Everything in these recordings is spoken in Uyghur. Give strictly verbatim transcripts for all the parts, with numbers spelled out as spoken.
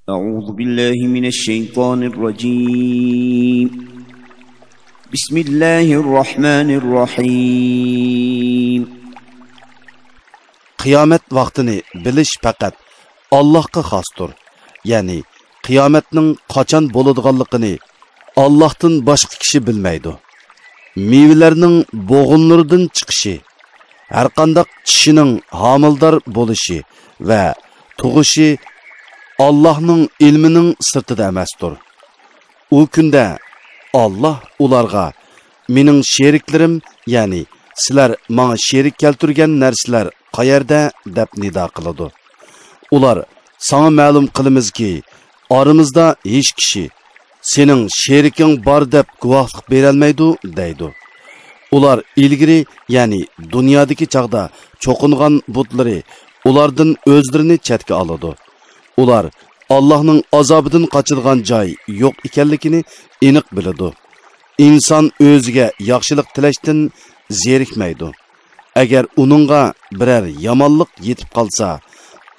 أعوذ بالله من الشيطان الرجيم. بسم الله الرحمن الرحيم. قىيامەت ۋاقتىنى بىلىش پەقەت ئاللاھقا خاستۇر. يەنى قىيامەتنىڭ قاچان بولىدىغانلىقىنى ئاللاھتىن باشقا كىشى بىلمەيدۇ. مېۋىلەرنىڭ بوغۇنلىرىدىن چىقىشى، ھەرقانداق چىشىنىڭ ھامىلىدار بولۇشى ۋە تۇغۇشى ئاللاھنىڭ ئىلمىنىڭ سىرتىدا ئەمەستۇر. ئۇ كۈندە ئاللاھ ئۇلارغا، «مېنىڭ شېرىكلىرىم، يەنى سىلەر ماڭا شېرىك كەلتۈرگەن نەرسىلەر قەيەردە؟» دەپ نىدا قىلىدۇ. ئۇلار، «ساڭا مەلۇم قىلىمىزكى، ئارىمىزدا ھېچ كىشى سېنىڭ شېرىكىڭ بار دەپ گۇۋاھلىق بېرەلمەيدۇ» دەيدۇ. ئۇلار ئىلگىرى، يەنى دۇنيادىكى چاغدا چوقۇنغان بۇتلىرى ئۇلاردىن ئۆزلىرىنى چەتكە ئالىدۇ. ئۇلار ئاللاھنىڭ ئازابىدىن قاچىدىغان جاي يوق ئىكەنلىكىنى ئېنىق بىلىدۇ. ئىنسان ئۆزىگە ياخشىلىق تىلەشتىن زېرىكمەيدۇ. ئەگەر ئۇنىڭغا بىرەر يامانلىق يېتىپ قالسا،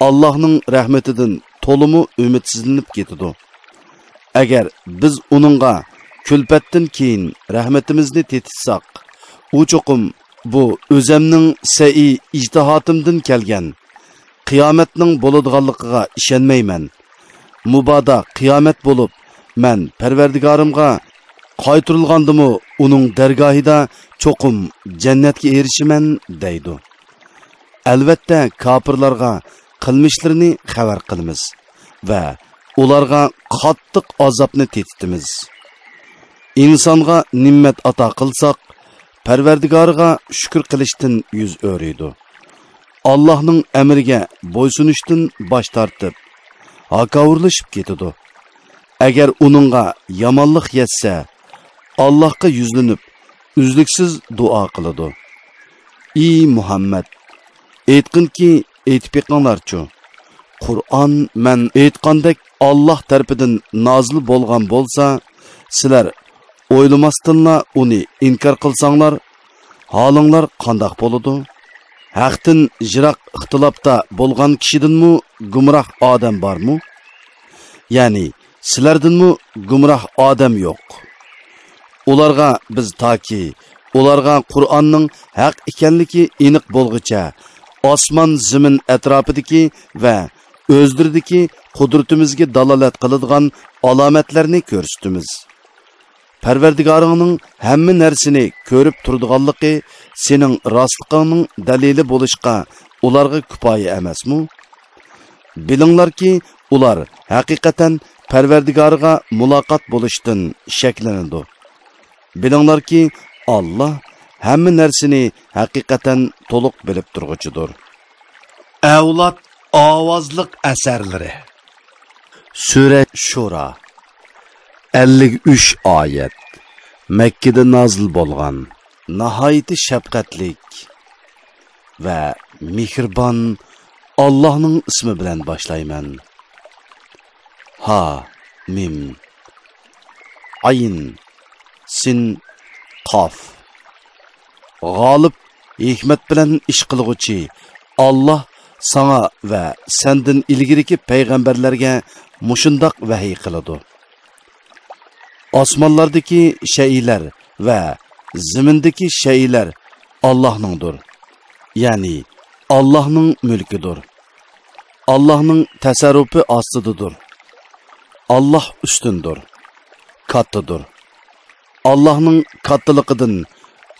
ئاللاھنىڭ رەھمىتىدىن تولىمۇ ئۈمىدسىزلىنىپ كېتىدۇ. ئەگەر بىز ئۇنىڭغا كۈلپەتتىن كېيىن رەھمىتىمىزنى تېتىتساق، ئۇ چوقۇم، «بۇ ئۆزەمنىڭ سەئى ئىجتىھاتىمدىن كەلگەن، قىيامەتنىڭ بولىدىغانلىقىغا ئىشەنمەيمەن. مۇبادا قىيامەت بولۇپ، مەن پەرۋەردىگارىمغا قايتۇرۇلغاندىمۇ، ئۇنىڭ دەرگاھىدا چوقۇم جەننەتكە ئېرىشىمەن» دەيدۇ. ئەلۋەتتە، كاپىرلارغا قىلمىشلىرىنى خەۋەر قىلىمىز ۋە ئۇلارغا قاتتىق ئازابنى تېتىتىمىز. ئىنسانغا نېمەت ئاتا قىلساق، پەرۋەردىگارىغا شۈكۈر قىلىشتىن يۈز ئۆرۈيدۇ. ئاللاھنىڭ ئەمرىگە بويسۇنۇشتىن باش تارتىپ، ھاكاۋۇرلىشىپ كېتىدۇ. ئەگەر ئۇنىڭغا يامانلىق يەتسە، ئاللاھقا يۈزلىنىپ، ئۈزلۈكسىز دۇئا قىلىدۇ. ئى مۇھەممەد، ئېيتقىنكى، ئېيتىپ بېقىڭلارچۇ، قۇرئان مەن ئېيتقاندەك ئاللاھ تەرىپىدىن نازىل بولغان بولسا، سىلەر ئويلىماستىنلا ئۇنى ئىنكار قىلساڭلار، ھالىڭلار قانداق بولىدۇ؟ ھەقتىن يىراق ئىختىلاپتا بولغان كىشىدىنمۇ گۇمراھ ئادەم بارمۇ؟ يەنى سىلەردىنمۇ گۇمراھ ئادەم يوق. ئۇلارغا بىز تاكى ئۇلارغا قۇرئاننىڭ ھەق ئىكەنلىكى ئېنىق بولغۇچە ئاسمان زېمىن ئەتراپىدىكى ۋە ئۆزلىرىدىكى قۇدرىتىمىزگە دالالەت قىلىدىغان ئالامەتلەرنى كۆرسىتىمىز. پەرۋەردىگارىڭنىڭ ھەممە نەرسىنى كۆرۈپ تۇرىدىغانلىقى سېنىڭ راستلىقىڭنىڭ دەلىلى بولۇشقا ئۇلارغا كۇپايە ئەمەسمۇ؟ بىلىڭلاركى، ئۇلار ھەقىقەتەن پەرۋەردىگارىغا مۇلاقات بولۇشتىن شەكلىنىدۇ. بىلىڭلاركى، ئاللاھ ھەممە نەرسىنى ھەقىقەتەن تولۇق بىلىپ تۇرغۇچىدۇر. ئەۋلاد ئاۋازلىق ئەسەرلىرى. سۈرە شۇرا. ئەللىك ئۈچ ئايەت. مەككىدە نازىل بولغان. ناھايىتى شەپقەتلىك ۋە مېھرىبان ئاللاھنىڭ ئىسمى بىلەن باشلايمەن. ھا، مىم، ئەين، سىن، قاف. غالىب، ھېكمەت بىلەن ئىش قىلغۇچى ئاللاھ ساڭا ۋە سەندىن ئىلگىرىكى پەيغەمبەرلەرگە مۇشۇنداق ۋەھىي قىلىدۇ. ئاسمانلاردىكى شەيئىلەر ۋە زېمىندىكى شەيئىلەر ئاللاھنىڭدۇر. يەنى ئاللاھنىڭ مۈلكىدۇر. ئاللاھنىڭ تەسەررۇپى ئاستىدىدۇر. ئاللاھ ئۈستۈندۇر، كاتتىدۇر. ئاللاھنىڭ كاتتىلىقىدىن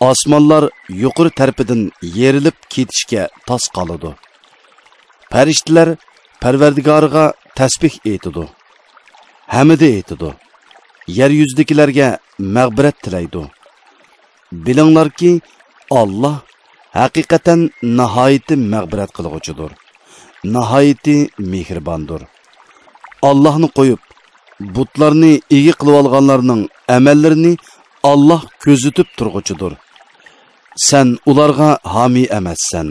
ئاسمانلار يۇقىرى تەرىپىدىن يېرىلىپ كېتىشكە تاس قالىدۇ. پەرىشتىلەر پەرۋەردىگارىغا تەسبىھ ئېيتىدۇ، ھەمدە ئېيتىدۇ، يەر يۈزىدىكىلەرگە مەغپىرەت تىلەيدۇ. بىلىڭلاركى، ئاللاھ ھەقىقەتەن ناھايىتى مەغپىرەت قىلغۇچىدۇر، ناھايىتى مېھرىباندۇر. ئاللاھنى قويۇپ، بۇتلارنى ئىگە قىلىۋالغانلارنىڭ ئەمەللىرىنى ئاللاھ كۆزىتىپ تۇرغۇچىدۇر. سەن ئۇلارغا ھامىي ئەمەسسەن.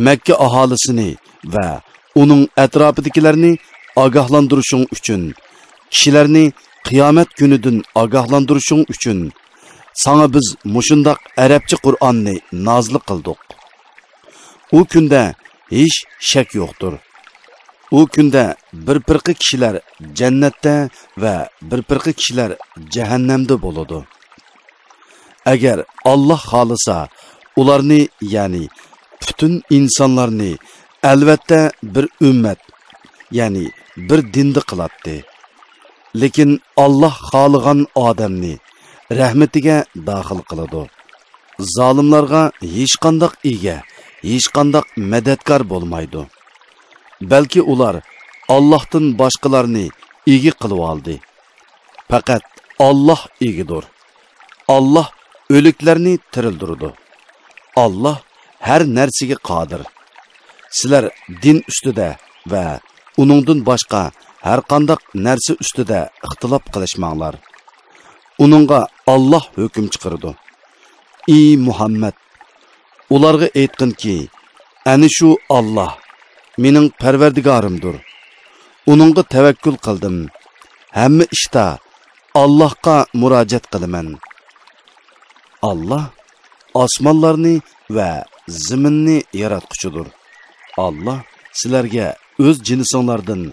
مەككە ئاھالىسىنى ۋە ئۇنىڭ ئەتراپىدىكىلەرنى ئاگاھلاندۇرۇشۇڭ ئۈچۈن، كىشىلەرنى قىيامەت كۈنىدىن ئاگاھلاندۇرۇشۇڭ ئۈچۈن، ساڭا بىز مۇشۇنداق ئەرەبچە قۇرئاننى نازىل قىلدۇق. ئۇ كۈندە ھېچ شەك يوقتۇر. ئۇ كۈندە بىر پىرقە كىشىلەر جەننەتتە ۋە بىر پىرقە كىشىلەر جەھەننەمدە بولىدۇ. ئەگەر ئاللاھ خالىسا، ئۇلارنى، يەنى پۈتۈن ئىنسانلارنى ئەلۋەتتە بىر ئۈممەت، يەنى بىر دىندا قىلاتتى. لېكىن ئاللاھ خالىغان ئادەمنى رەھمىتىگە داخىل قىلىدۇ. زالىملارغا ھېچقانداق ئىگە، ھېچقانداق مەدەتكار بولمايدۇ. بەلكى ئۇلار ئاللاھتىن باشقىلارنى ئىگە قىلىۋالدى. پەقەت ئاللاھ ئىگىدۇر. ئاللاھ ئۆلۈكلەرنى تىرىلدۈرىدۇ. ئاللاھ ھەر نەرسىگە قادىر. سىلەر دىن ئۈستىدە ۋە ئۇنىڭدىن باشقا ھەرقانداق نەرسە ئۈستىدە ئىختىلاپ قىلىشماڭلار. ئۇنىڭغا ئاللاھ ھۆكۈم چىقىرىدۇ. ئى مۇھەممەد، ئۇلارغا ئېيتقىنكى، ئەنە شۇ ئاللاھ مېنىڭ پەرۋەردىگارىمدۇر. ئۇنىڭغا تەۋەككۈل قىلدىم. ھەممە ئىشتا ئاللاھقا مۇراجىئەت قىلىمەن. ئاللاھ ئاسمانلارنى ۋە زېمىننى ياراتقۇچىدۇر. ئاللاھ سىلەرگە ئۆز جىنسىڭلاردىن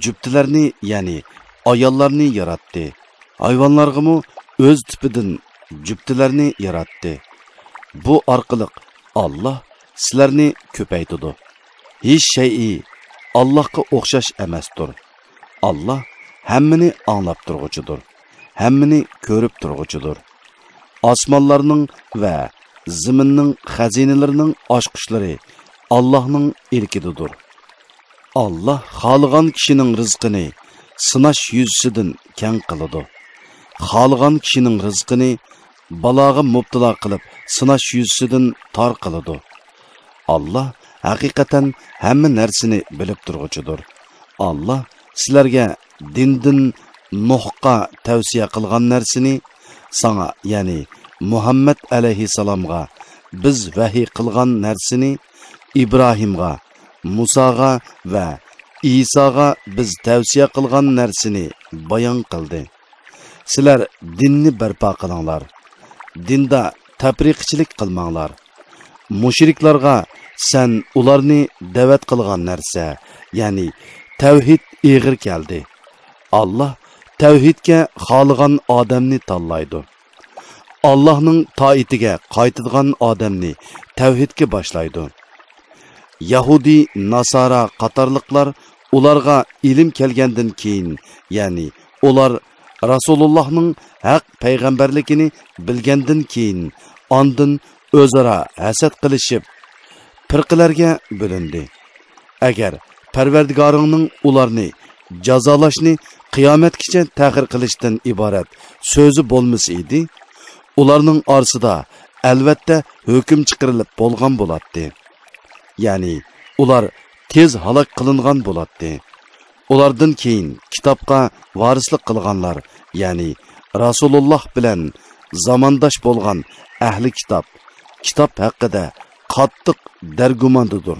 جۈپتىلەرنى، يەنى ئاياللارنى ياراتتى. ھايۋانلارغىمۇ ئۆز تىپىدىن جۈپتىلەرنى ياراتتى. بۇ ئارقىلىق ئاللاھ سىلەرنى كۆپەيتىدۇ. ھېچ شەيئى ئاللاھقا ئوخشاش ئەمەستۇر. ئاللاھ ھەممىنى ئاڭلاپ تۇرغۇچىدۇر، ھەممىنى كۆرۈپ تۇرغۇچىدۇر. ئاسمانلارنىڭ ۋە زېمىننىڭ خەزىنىلىرىنىڭ ئاچقۇچلىرى ئاللاھنىڭ ئىلكىدىدۇر. ئاللاھ خالىغان كىشىنىڭ رىزقىنى سىناش يۈزىسىدىن كەڭ قىلىدۇ. خالىغان كىشىنىڭ رىزقىنى بالاغا مۇپتىلا قىلىپ سىناش يۈزىسىدىن تار قىلىدۇ. ئاللاھ ھەقىقەتەن ھەممە نەرسىنى بىلىپ تۇرغۇچىدۇر. ئاللاھ سىلەرگە دىندىن نۇھقا تەۋسىيە قىلغان نەرسىنى، ساڭا، يەنى مۇھەممەد ئەلەيھىسسالامغا بىز ۋەھىي قىلغان نەرسىنى، ئىبراھىمغا، مۇساغا ۋە ئىساغا بىز تەۋسىيە قىلغان نەرسىنى بايان قىلدى. سىلەر دىننى بەرپا قىلىڭلار. دىندا تەپرىقىچىلىك قىلماڭلار. مۇشرىكلارغا سەن ئۇلارنى دەۋەت قىلغان نەرسە، يەنى تەۋھىد ئېغىر كەلدى. ئاللاھ تەۋھىدكە خالىغان ئادەمنى تاللايدۇ. ئاللاھنىڭ تائىتىگە قايتىدىغان ئادەمنى تەۋھىدكە باشلايدۇ. يەھۇدىي، ناسارا قاتارلىقلار ئۇلارغا ئىلىم كەلگەندىن كېيىن، يەنى ئۇلار رەسۇلۇللاھنىڭ ھەق پەيغەمبەرلىكىنى بىلگەندىن كېيىن، ئاندىن ئۆزئارا ھەسەت قىلىشىپ، پىرقىلەرگە بۆلۈندى. ئەگەر پەرۋەردىگارىڭنىڭ ئۇلارنى جازالاشنى قىيامەتكىچە تەخىر قىلىشتىن ئىبارەت سۆزى بولمىسا ئىدى، ئۇلارنىڭ ئارىسىدا ئەلۋەتتە ھۆكۈم چىقىرىلىپ بولغان بولاتتى. يەنى ئۇلار تېز ھالاك قىلىنغان بولاتتى. ئۇلاردىن كېيىن كىتابقا ۋارىسلىق قىلغانلار، يەنى رەسۇلۇللاھ بىلەن زامانداش بولغان ئەھلى كىتاب، كىتاب ھەققىدە قاتتىق دەرگۇماندىدۇر.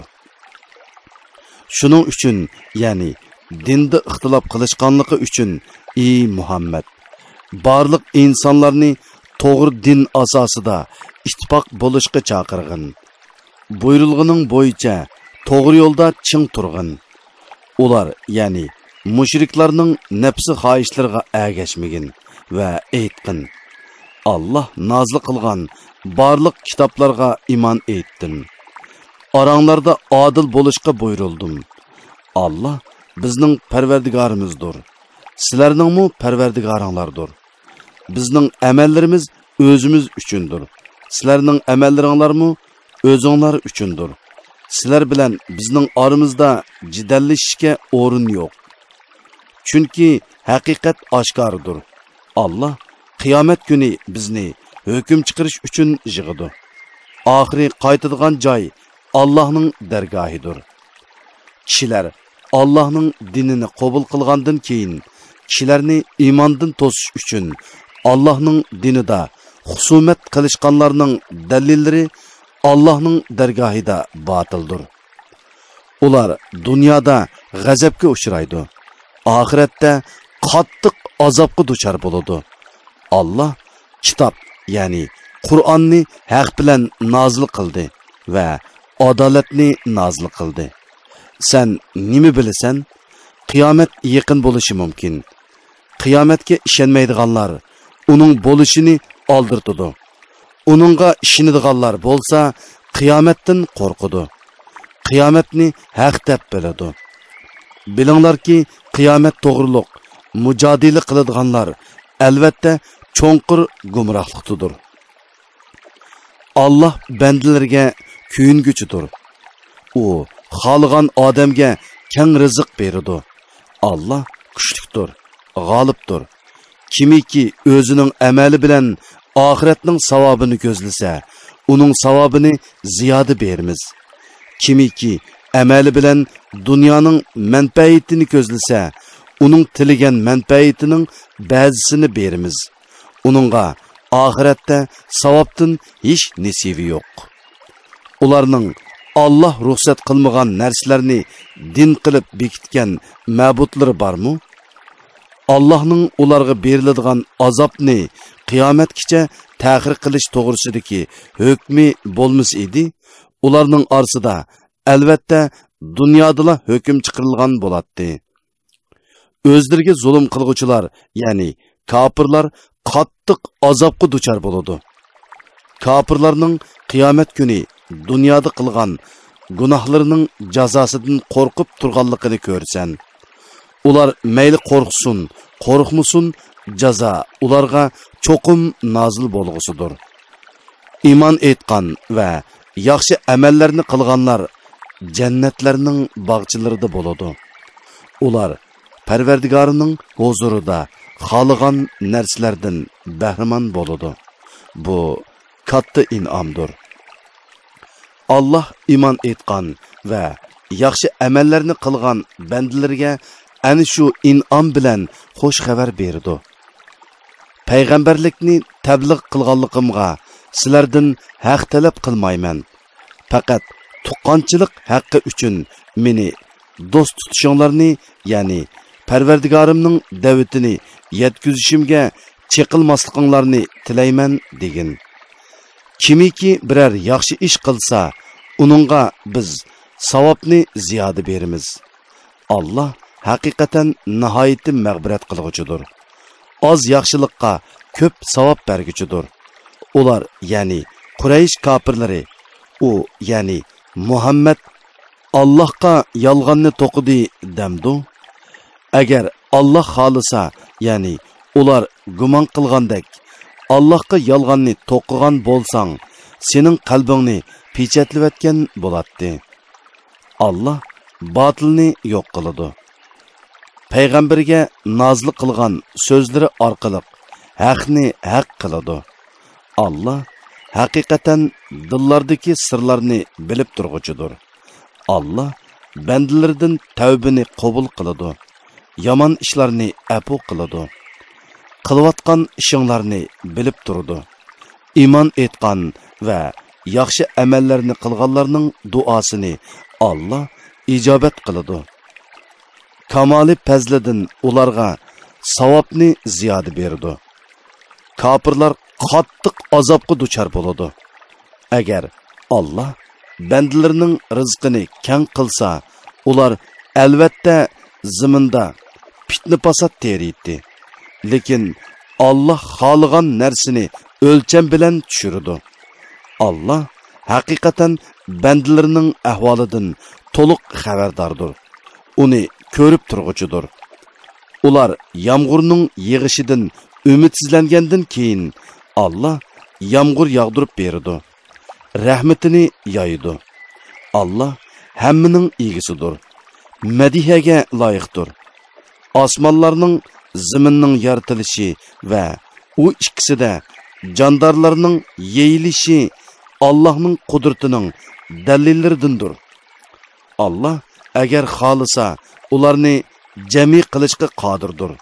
شۇنىڭ ئۈچۈن، يەنى دىندا ئىختىلاپ قىلىشقانلىقى ئۈچۈن، ئى مۇھەممەد، بارلىق ئىنسانلارنى توغرا دىن ئاساسىدا ئىتتىپاق بولۇشقا چاقىرغىن. بۇيرۇلغىنىڭ بويىچە توغرا يولدا چىڭ تۇرغىن. ئۇلار، يەنى مۇشرىكلارنىڭ نەپسى خاھىشلىرىغا ئەگەشمىگىن ۋە ئېيتقىن: ئاللاھ نازىل قىلغان بارلىق كىتابلارغا ئىمان ئېيتتىم. ئاراڭلاردا ئادىل بولۇشقا بۇيرۇلدۇم. ئاللاھ بىزنىڭ پەرۋەردىگارىمىزدۇر. سىلەرنىڭمۇ پەرۋەردىگارىڭلاردۇر. بىزنىڭ ئەمەللىرىمىز ئۆزىمىز ئۈچۈندۇر. سىلەرنىڭ ئەمەللىرىڭلارمۇ ئۆزۈڭلار ئۈچۈندۇر. سىلەر بىلەن بىزنىڭ ئارىمىزدا جېدەللىشىشكە ئورۇن يوق. چۈنكى ھەقىقەت ئاشكارىدۇر. ئاللاھ قىيامەت كۈنى بىزنى ھۆكۈم چىقىرىش ئۈچۈن يىغىدۇ. ئاخىرى قايتىدىغان جاي ئاللاھنىڭ دەرگاھىدۇر. كىشىلەر ئاللاھنىڭ دىنىنى قوبۇل قىلغاندىن كېيىن، كىشىلەرنى ئىماندىن توسۇش ئۈچۈن ئاللاھنىڭ دىنىدا خۇسۇمەت قىلىشقانلارنىڭ دەلىللىرى ئاللاھنىڭ دەرگاھىدا باتىلدۇر. ئۇلار دۇنيادا غەزەپكە ئۇچرايدۇ، ئاخىرەتتە قاتتىق ئازابقا دۇچار بولىدۇ. ئاللاھ كىتاب، يەنى قۇرئاننى ھەق بىلەن نازىل قىلدى ۋە ئادالەتنى نازىل قىلدى. سەن نېمە بىلىسەن؟ قىيامەت يېقىن بولۇشى مۇمكىن. قىيامەتكە ئىشەنمەيدىغانلار ئۇنىڭ بولۇشىنى ئالدىرىتىدۇ. ئۇنىڭغا ئىشىنىدىغانلار بولسا قىيامەتتىن قورقىدۇ. قىيامەتنى ھەق دەپ بىلىدۇ. بىلىڭلاركى، قىيامەت توغرۇلۇق مۇجادىلە قىلىدىغانلار ئەلۋەتتە چوڭقۇر گۇمراھلىقتىدۇر. ئاللاھ بەندىلىرىگە كۆيۈنگۈچىدۇر. ئۇ خالىغان ئادەمگە كەڭ رىزىق بېرىدۇ. ئاللاھ كۈچلۈكتۇر، غالىبتۇر. كىمكى ئۆزىنىڭ ئەمەلى بىلەن ئاخىرەتنىڭ ساۋابىنى كۆزلىسە، ئۇنىڭ ساۋابىنى زىيادە بېرىمىز. كىمكى ئەمەلى بىلەن دۇنيانىڭ مەنپەئىتىنى كۆزلىسە، ئۇنىڭ تىلىگەن مەنپەئىتىنىڭ بەزىسىنى بېرىمىز. ئۇنىڭغا ئاخىرەتتە ساۋابتىن ھېچ نېسىۋى يوق. ئۇلارنىڭ ئاللاھ رۇخسەت قىلمىغان نەرسىلەرنى دىن قىلىپ بېكىتكەن مەبۇدلىرى بارمۇ؟ ئاللاھنىڭ ئۇلارغا بېرىلىدىغان ئازابنى قىيامەتكىچە تەخىر قىلىش توغرىسىدىكى ھۆكمى بولمىسا ئىدى، ئۇلارنىڭ ئارىسىدا ئەلۋەتتە دۇنيادىلا ھۆكۈم چىقىرىلغان بولاتتى. ئۆزلىرىگە زۇلۇم قىلغۇچىلار، يەنى كاپىرلار قاتتىق ئازابقا دۇچار بولىدۇ. كاپىرلارنىڭ قىيامەت كۈنى دۇنيادا قىلغان گۇناھلىرىنىڭ جازاسىدىن قورقۇپ تۇرغانلىقىنى كۆرىسەن. ئۇلار مەيلى قورقسۇن، قورقمىسۇن، جازا ئۇلارغا چوقۇم نازىل بولغۇسىدۇر. ئىمان ئېيتقان ۋە ياخشى ئەمەللەرنى قىلغانلار جەننەتلەرنىڭ باغچىلىرىدا بولىدۇ. ئۇلار پەرۋەردىگارىنىڭ ھۇزۇرىدا خالىغان نەرسىلەردىن بەھرىمەن بولىدۇ. بۇ كاتتا ئىنئامدۇر. ئاللاھ ئىمان ئېيتقان ۋە ياخشى ئەمەللەرنى قىلغان بەندىلىرىگە ئەنە شۇ ئىنئام بىلەن خۇش خەۋەر بېرىدۇ. پەيغەمبەرلىكنى تەبلىغ قىلغانلىقىمغا سىلەردىن ھەق تەلەپ قىلمايمەن. پەقەت تۇغقانچىلىق ھەققى ئۈچۈن مېنى دوست تۇتۇشۇڭلارنى، يەنى پەرۋەردىگارىمنىڭ دەۋىتىنى يەتكۈزۈشۈمگە چېقىلماسلىقىڭلارنى تىلەيمەن، دېگىن. كىمكى بىرەر ياخشى ئىش قىلسا، ئۇنىڭغا بىز ساۋابنى زىيادە بېرىمىز. ئاللاھ ھەقىقەتەن ناھايىتى مەغپىرەت قىلغۇچىدۇر. ئاز ياخشىلىققا كۆپ ساۋاب بەرگۈچىدۇر. ئۇلار، يەنى قۇرەيش كاپىرلىرى، ئۇ، يەنى مۇھەممەد ئاللاھقا يالغاننى توقۇدى دەمدۇ؟ ئەگەر ئاللاھ خالىسا، يەنى ئۇلار گۇمان قىلغاندەك، ئاللاھقا يالغاننى توقۇغان بولساڭ، سېنىڭ قەلبىڭنى پېچەتلىۋەتكەن بولاتتى. ئاللاھ باتىلنى يوق قىلىدۇ. پەيغەمبىرىگە نازىل قىلغان سۆزلىرى ئارقىلىق ھەقنى ھەق قىلىدۇ. ئاللاھ ھەقىقەتەن دىللاردىكى سىرلارنى بىلىپ تۇرغۇچىدۇر. ئاللاھ بەندىلىرىدىن تەۋبىنى قوبۇل قىلىدۇ، يامان ئىشلارنى ئەپۇ قىلىدۇ. قىلىۋاتقان ئىشىڭلارنى بىلىپ تۇرىدۇ. ئىمان ئېيتقان ۋە ياخشى ئەمەللەرنى قىلغانلارنىڭ دۇئاسىنى ئاللاھ ئىجابەت قىلىدۇ. كامالى پەزلىدىن ئۇلارغا ساۋابنى زىيادە بېرىدۇ. كاپىرلار قاتتىق ئازابقا دۇچار بولىدۇ. ئەگەر ئاللاھ بەندىلىرىنىڭ رىزقىنى كەڭ قىلسا، ئۇلار ئەلۋەتتە زېمىندا پىتنە-پاسات تېرىيتتى. لېكىن ئاللاھ خالىغان نەرسىنى ئۆلچەم بىلەن چۈشۈرىدۇ. ئاللاھ ھەقىقەتەن بەندىلىرىنىڭ ئەھۋالىدىن تولۇق خەۋەرداردۇر. ئۇنى كۆرۈپ تۇرغۇچىدۇر. ئۇلار يامغۇرنىڭ يېغىشىدىن ئۈمىدسىزلەنگەندىن كېيىن، ئاللاھ يامغۇر ياغدۇرۇپ بېرىدۇ. رەھمىتىنى يايىدۇ. ئاللاھ ھەممىنىڭ ئىگىسىدۇر. مەدھىيەگە لايىقتۇر. ئاسمانلارنىڭ، زېمىننىڭ يارىتىلىشى ۋە ئۇ ئىككىسىدە جاندارلارنىڭ يېيىلىشى ئاللاھنىڭ قۇدرىتىنىڭ دەلىللىرىدىندۇر. ئاللاھ ئەگەر خالىسا، ئۇلارنى جەمئىي قىلىشقا قادىردۇر.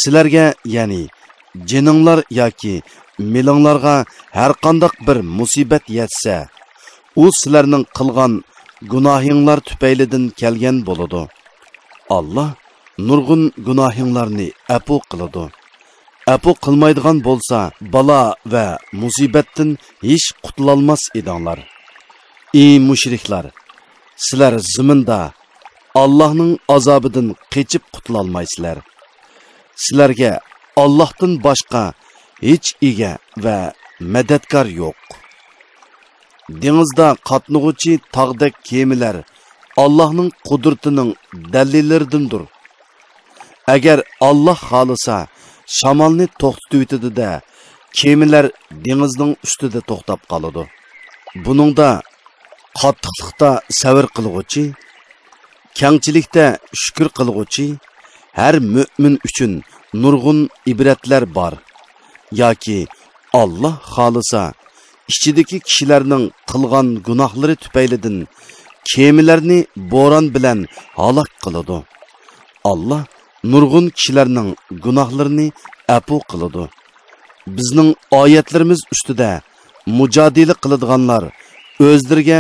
سىلەرگە، يەنى جېنىڭلار ياكى مېلىڭلارغا ھەرقانداق بىر مۇسىبەت يەتسە، ئۇ سىلەرنىڭ قىلغان گۇناھىڭلار تۈپەيلىدىن كەلگەن بولىدۇ. ئاللاھ نۇرغۇن گۇناھىڭلارنى ئەپۇ قىلىدۇ. ئەپۇ قىلمايدىغان بولسا، بالا ۋە مۇسىبەتتىن ھېچ قۇتۇلالماس ئىدىڭلار. ئى مۇشرىكلار! سىلەر زېمىندا ئاللاھنىڭ ئازابىدىن قېچىپ قۇتۇلالمايسىلەر. سىلەرگە ئاللاھتىن باشقا ھېچ ئىگە ۋە مەدەتكار يوق. دېڭىزدا قاتنىغۇچى تاغدەك كېمىلەر ئاللاھنىڭ قۇدرىتىنىڭ دەلىللىرىدىندۇر. ئەگەر ئاللاھ خالىسا، شامالنى توختىتىۋېتىدۇ-دە، كېمىلەر دېڭىزنىڭ ئۈستىدە توختاپ قالىدۇ. بۇنىڭدا قاتتىقلىقتا سەۋر قىلغۇچى، كەڭچىلىكتە شۈكۈر قىلغۇچى ھەر مۆمىن ئۈچۈن نۇرغۇن ئىبرەتلەر بار. ياكى ئاللاھ خالىسا، ئىچىدىكى كىشىلەرنىڭ قىلغان گۇناھلىرى تۈپەيلىدىن كېمىلەرنى بوران بىلەن ھالاك قىلىدۇ. ئاللاھ نۇرغۇن كىشىلەرنىڭ گۇناھلىرىنى ئەپۇ قىلىدۇ. بىزنىڭ ئايەتلىرىمىز ئۈستىدە مۇجادىلە قىلىدىغانلار ئۆزلىرىگە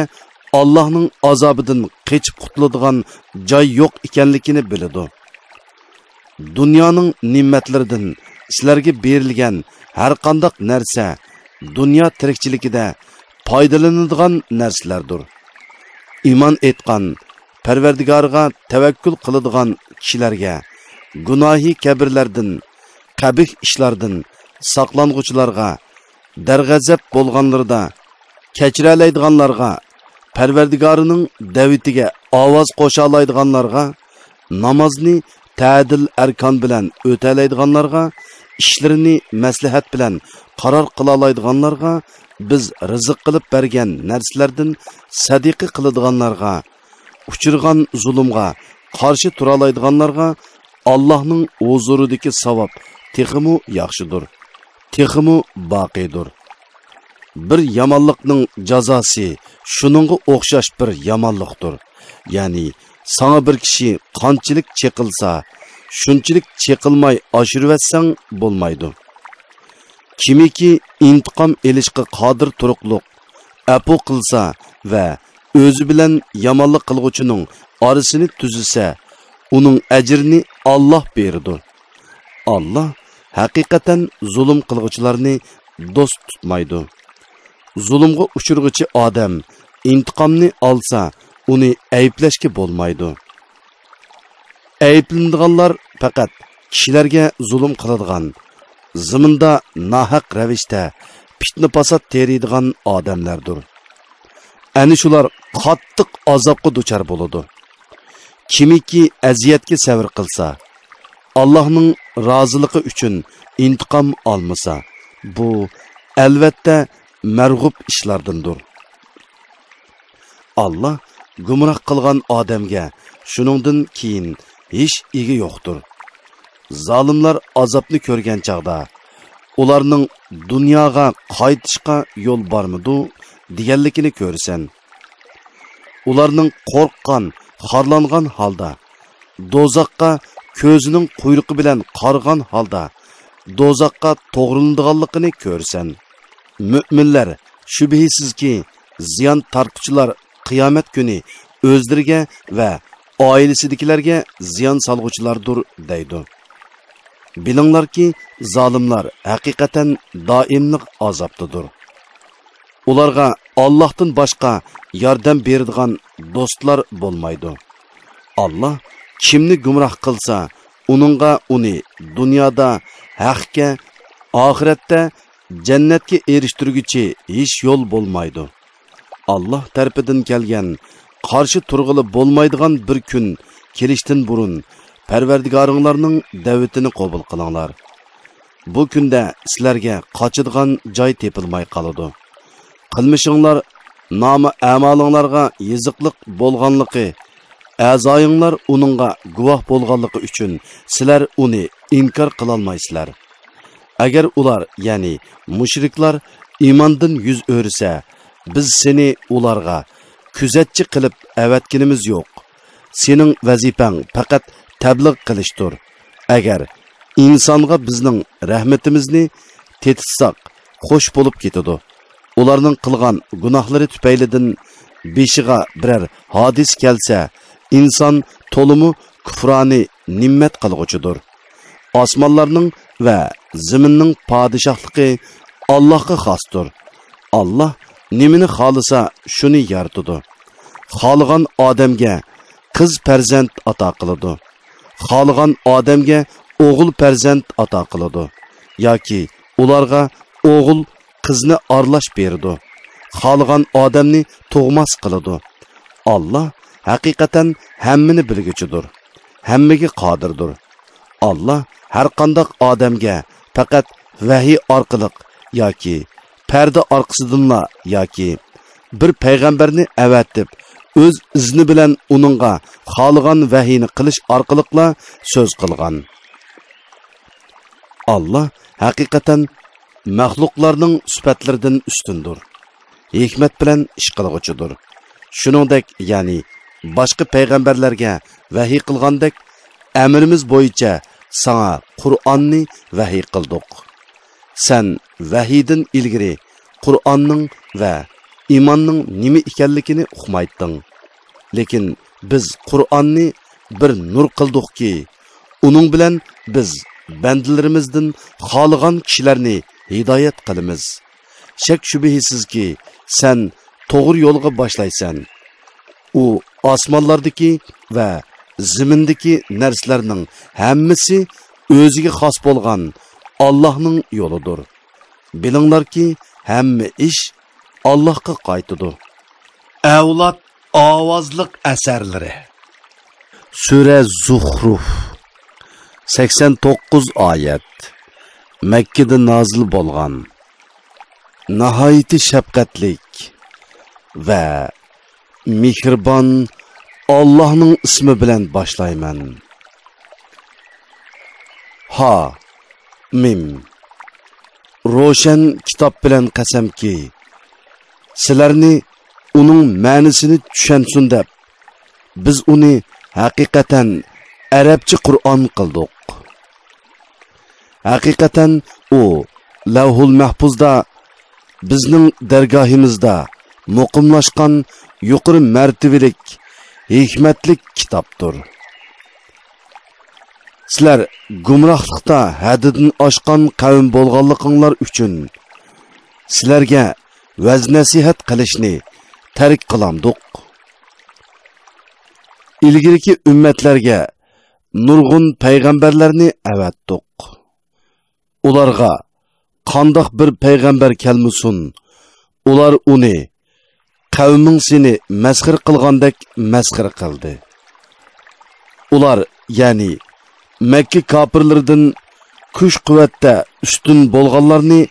ئاللاھنىڭ ئازابىدىن قېچىپ قۇتۇلىدىغان جاي يوق ئىكەنلىكىنى بىلىدۇ. دۇنيانىڭ نېمەتلىرىدىن سىلەرگە بېرىلگەن ھەرقانداق نەرسە دۇنيا تىرىكچىلىكىدە پايدىلىنىدىغان نەرسىلەردۇر. ئىمان ئېيتقان، پەرۋەردىگارىغا تەۋەككۈل قىلىدىغان كىشىلەرگە، گۇناھى كەبىرلەردىن، قەبىھ ئىشلاردىن ساقلانغۇچىلارغا، دەرغەزەپ بولغانلىرىدا كەچۈرەلەيدىغانلارغا، پەرۋەردىگارىنىڭ دەۋىتىگە ئاۋاز قوشالايدىغانلارغا، نامازنى تەدىل ئەركان بىلەن ئۆتەلەيدىغانلارغا، ئىشلىرىنى مەسلىھەت بىلەن قارار قىلالايدىغانلارغا، بىز رىزىق قىلىپ بەرگەن نەرسىلەردىن سەدىقە قىلىدىغانلارغا، ئۇچرىغان زۇلۇمغا قارشى تۇرالايدىغانلارغا ئاللاھنىڭ ھۇزۇرىدىكى ساۋاب تېخىمۇ ياخشىدۇر، تېخىمۇ باقىيدۇر. بىر يامانلىقنىڭ جازاسى شۇنىڭغا ئوخشاش بىر يامانلىقتۇر. يەنى ساڭا بىر كىشى قانچىلىك چېقىلسا، شۇنچىلىك چېقىلماي ئاشۇرۇۋەتسەڭ بولمايدۇ. كىمكى ئىنتىقام ئېلىشقا قادىر تۇرۇقلۇق، ئەپۇ قىلسا ۋە ئۆزى بىلەن يامانلىق قىلغۇچىنىڭ ئارىسىنى تۈزىسە، ئۇنىڭ ئەجرىنى ئاللاھ بېرىدۇ. ئاللاھ ھەقىقەتەن زۇلۇم قىلغۇچىلارنى دوست تۇتمايدۇ. زۇلۇمغا ئۇچرىغۇچى ئادەم ئىنتىقامنى ئالسا، ئۇنى ئەيىبلەشكە بولمايدۇ. ئەيىبلىنىدىغانلار پەقەت كىشىلەرگە زۇلۇم قىلىدىغان، زېمىندا ناھەق رەۋىشتە پىتنە-پاسات تېرىيدىغان ئادەملەردۇر. ئەنە شۇلار قاتتىق ئازابقا دۇچار بولىدۇ. كىمكى ئەزىيەتكە سەۋر قىلسا، ئاللاھنىڭ رازىلىقى ئۈچۈن ئىنتىقام ئالمىسا، بۇ، ئەلۋەتتە، مەرغۇپ ئىشلاردىندۇر. ئاللاھ گۇمراھ قىلغان ئادەمگە شۇنىڭدىن كېيىن ھېچ ئىگە يوقتۇر. زالىملار ئازابنى كۆرگەن چاغدا، ئۇلارنىڭ دۇنياغا قايتىشقا يول بارمىدۇ دېگەنلىكىنى كۆرىسەن. ئۇلارنىڭ قورققان، خارلانغان ھالدا دوزاخقا كۆزىنىڭ قۇيرۇقى بىلەن قارىغان ھالدا دوزاخقا توغرىلىنىدىغانلىقىنى كۆرىسەن. مۆمىنلەر، شۈبھىسىزكى، زىيان تارتقۇچىلار قىيامەت كۈنى ئۆزلىرىگە ۋە ئائىلىسىدىكىلەرگە زىيان سالغۇچىلاردۇر دەيدۇ. بىلىڭلاركى، زالىملار ھەقىقەتەن دائىملىق ئازابتىدۇر. ئۇلارغا ئاللاھتىن باشقا ياردەم بېرىدىغان دوستلار بولمايدۇ. ئاللاھ كىمنى گۇمراھ قىلسا، ئۇنىڭغا ئۇنى دۇنيادا ھەقكە، ئاخىرەتتە جەننەتكە ئېرىشتۈرگۈچى ھېچ يول بولمايدۇ. ئاللاھ تەرىپىدىن كەلگەن قارشى تۇرغىلى بولمايدىغان بىر كۈن كېلىشتىن بۇرۇن، پەرۋەردىگارىڭلارنىڭ دەۋىتىنى قوبۇل قىلىڭلار. بۇ كۈندە سىلەرگە قاچىدىغان جاي تېپىلماي قالىدۇ. قىلمىشىڭلار نامە ئەمالىڭلارغا يېزىقلىق بولغانلىقى، ئەزايىڭلار ئۇنىڭغا گۇۋاھ بولغانلىقى ئۈچۈن سىلەر ئۇنى ئىنكار قىلالمايسىلەر. ئەگەر ئۇلار، يەنى مۇشرىكلار ئىماندىن يۈز ئۆرۈسە، بىز سېنى ئۇلارغا كۆزەتچى قىلىپ ئەۋەتكىنىمىز يوق. سېنىڭ ۋەزىپەڭ پەقەت تەبلىغ قىلىشتۇر. ئەگەر ئىنسانغا بىزنىڭ رەھمىتىمىزنى تېتىتساق، خوش بولۇپ كېتىدۇ. ئۇلارنىڭ قىلغان گۇناھلىرى تۈپەيلىدىن بېشىغا بىرەر ھادىسە كەلسە، ئىنسان تولىمۇ كۇپرانى نىممەت قىلغۇچىدۇر. ئاسمانلارنىڭ ۋە زېمىننىڭ پادىشاھلىقى ئاللاھقا خاستۇر. ئاللاھ نېمىنى خالىسا، شۇنى يارىتىدۇ. خالىغان ئادەمگە قىز پەرزەنت ئاتا قىلىدۇ. خالىغان ئادەمگە ئوغۇل پەرزەنت ئاتا قىلىدۇ. ياكى ئۇلارغا ئوغۇل، قىزنى ئارىلاش بېرىدۇ. خالىغان ئادەمنى تۇغماس قىلىدۇ. ئاللا ھەقىقەتەن ھەممىنى بىلگۈچىدۇر. ھەممىگە قادىردۇر. ئاللا ھەرقانداق ئادەمگە پەقەت ۋەھىي ئارقىلىق ياكى پەردە ئارقىسىدىنلا ياكى بىر پەيغەمبەرنى ئەۋەتىپ، ئۆز ئىزنى بىلەن ئۇنىڭغا خالىغان ۋەھىينى قىلىش ئارقىلىقلا سۆز قىلغان. ئاللا ھەقىقەتەن مەخلۇقلارنىڭ سۈپەتلىرىدىن ئۈستۈندۇر. ھېكمەت بىلەن ئىش قىلغۇچىدۇر. شۇنىڭدەك، يەنى باشقا پەيغەمبەرلەرگە ۋەھىي قىلغاندەك، ئەمرىمىز بويىچە ساڭا قۇرئاننى ۋەھىي قىلدۇق. سەن ۋەھىيدىن ئىلگىرى قۇرئاننىڭ ۋە ئىماننىڭ نېمە ئىكەنلىكىنى ئۇقمايتتىڭ. لېكىن بىز قۇرئاننى بىر نۇر قىلدۇقكى، ئۇنىڭ بىلەن بىز بەندىلىرىمىزدىن خالىغان كىشىلەرنى ھىدايەت قىلىمىز. شەك-شۈبھىسىزكى، سەن توغرا يولغا باشلايسەن. ئۇ ئاسمانلاردىكى ۋە زېمىندىكى نەرسىلەرنىڭ ھەممىسى ئۆزىگە خاس بولغان ئاللاھنىڭ يولىدۇر. بىلىڭلاركى، ھەممە ئىش ئاللاھقا قايتىدۇ. ئەۋلاد ئاۋازلىق ئەسەرلىرى. سۈرە زۇخرۇف، سەكسەن توققۇز ئايەت. مەككىدە نازىل بولغان. ناھايىتى شەپقەتلىك ۋە مېھرىبان ئاللاھنىڭ ئىسمى بىلەن باشلايمەن. ھا مىم. روشەن كىتاب بىلەن قەسەمكى، سىلەرنى ئۇنىڭ مەنىسىنى چۈشەنسۇن دەپ، بىز ئۇنى ھەقىقەتەن ئەرەبچە قۇرئان قىلدۇق. ھەقىقەتەن ئۇ لەۋھۇل مەھپۇزدا، بىزنىڭ دەرگاھىمىزدا مۇقىملاشقان يۇقىرى مەرتىۋىلىك، ھېكمەتلىك كىتابتۇر. سىلەر گۇمراھلىقتا ھەددىدىن ئاشقان قەۋم بولغانلىقىڭلار ئۈچۈن سىلەرگە ۋەز-نەسىھەت قىلىشنى تەرك قىلامدۇق؟ ئىلگىرىكى ئۈممەتلەرگە نۇرغۇن پەيغەمبەرلەرنى ئەۋەتتۇق. ئۇلارغا قانداق بىر پەيغەمبەر كەلمىسۇن، ئۇلار ئۇنى قەۋمىڭ سېنى مەسخىرە قىلغاندەك مەسخىرە قىلدى. ئۇلار، يەنى مەككە كاپىرلىرىدىن كۈچ-قۇۋۋەتتە ئۈستۈن بولغانلارنى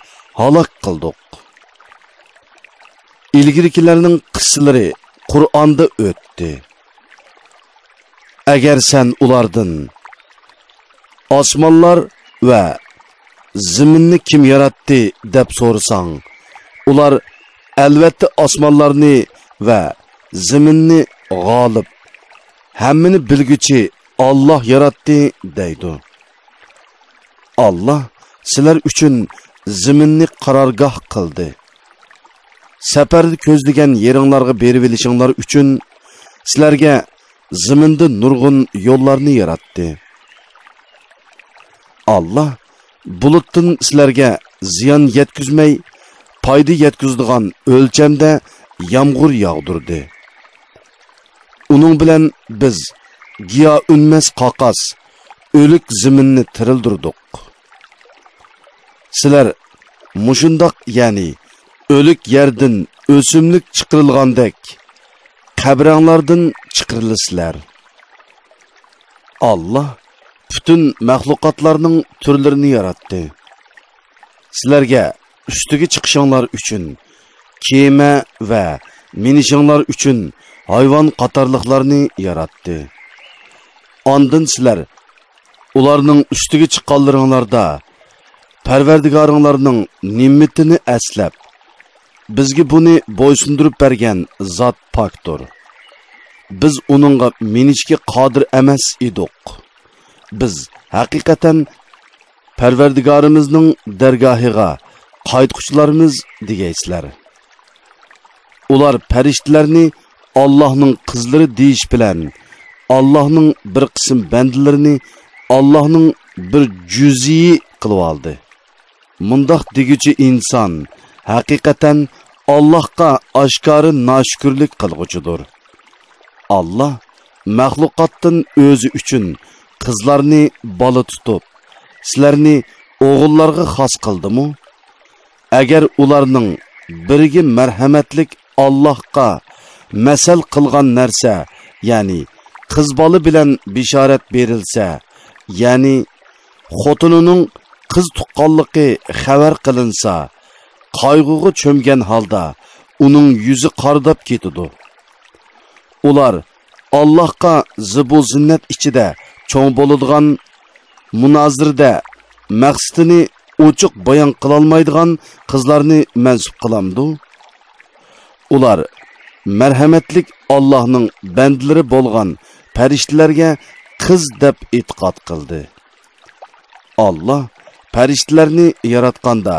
ھالاك قىلدۇق. ئىلگىرىكىلەرنىڭ قىسسىلىرى قۇرئاندا ئۆتتى. ئەگەر سەن ئۇلاردىن، «ئاسمانلار ۋە زېمىننى كىم ياراتتى؟» دەپ سورىساڭ، ئۇلار، «ئەلۋەتتە ئاسمانلارنى ۋە زېمىننى غالىب، ھەممىنى بىلگۈچى ئاللاھ ياراتتى» دەيدۇ. ئاللاھ سىلەر ئۈچۈن زېمىننى قارارگاھ قىلدى. سەپەردە كۆزلىگەن يېرىڭلارغا بېرىۋېلىشىڭلار ئۈچۈن سىلەرگە زېمىندا نۇرغۇن يوللارنى ياراتتى. ئاللاھ بۇلۇتتىن سىلەرگە زىيان يەتكۈزمەي، پايدا يەتكۈزىدىغان ئۆلچەمدە يامغۇر ياغدۇردى. ئۇنىڭ بىلەن بىز گىياھ ئۈنمەس قاقاس، ئۆلۈك زېمىننى تىرىلدۈردۇق. سىلەر مۇشۇنداق، يەنى ئۆلۈك يەردىن ئۆسۈملۈك چىقىرىلغاندەك، قەبرەڭلاردىن چىقىرىلىسىلەر. ئاللاھ پۈتۈن مەخلۇقاتلارنىڭ تۈرلىرىنى ياراتتى. سىلەرگە ئۈستىگە چىقىشىڭلار ئۈچۈن كېمە ۋە مىنىشىڭلار ئۈچۈن ھايۋان قاتارلىقلارنى ياراتتى. ئاندىن سىلەر ئۇلارنىڭ ئۈستىگە چىققانلىرىڭلاردا پەرۋەردىگارىڭلارنىڭ نېمىتىنى ئەسلەپ، «بىزگە بۇنى بويسۇندۇرۇپ بەرگەن زات پاكتۇر. بىز ئۇنىڭغا مىنىشكە قادىر ئەمەس ئىدۇق. بىز ھەقىقەتەن پەرۋەردىگارىمىزنىڭ دەرگاھىغا قايتقۇچىلارمىز» دېگەيسىلەر. ئۇلار پەرىشتىلەرنى ئاللاھنىڭ قىزلىرى دېيىش بىلەن ئاللاھنىڭ بىر قىسىم بەندىلىرىنى ئاللاھنىڭ بىر جۈزئىي قىلىۋالدى. مۇنداق دېگۈچى ئىنسان ھەقىقەتەن ئاللاھقا ئاشكارا ناشۈكۈرلۈك قىلغۇچىدۇر. ئاللا مەخلۇقاتتىن ئۆزى ئۈچۈن قىزلارنى بالا تۇتۇپ، سىلەرنى ئوغۇللارغا خاس قىلدىمۇ؟ ئەگەر ئۇلارنىڭ بىرىگە مەرھەمەتلىك ئاللاھقا مەسەل قىلغان نەرسە، يەنى قىز بالا بىلەن بېشارەت بېرىلسە، يەنى خوتۇنىنىڭ قىز تۇغقانلىقى خەۋەر قىلىنسا، قايغۇغا چۆمگەن ھالدا ئۇنىڭ يۈزى قارىداپ كېتىدۇ. ئۇلار ئاللاھقا زىبۇ زىننەت ئىچىدە چوڭ بولىدىغان، مۇنازىرىدە مەقسىتىنى ئوچۇق بايان قىلالمايدىغان قىزلارنى مەنسۇپ قىلامدۇ؟ ئۇلار مەرھەمەتلىك ئاللاھنىڭ بەندىلىرى بولغان پەرىشتىلەرگە قىز دەپ ئېتىقاد قىلدى. ئاللا پەرىشتىلەرنى ياراتقاندا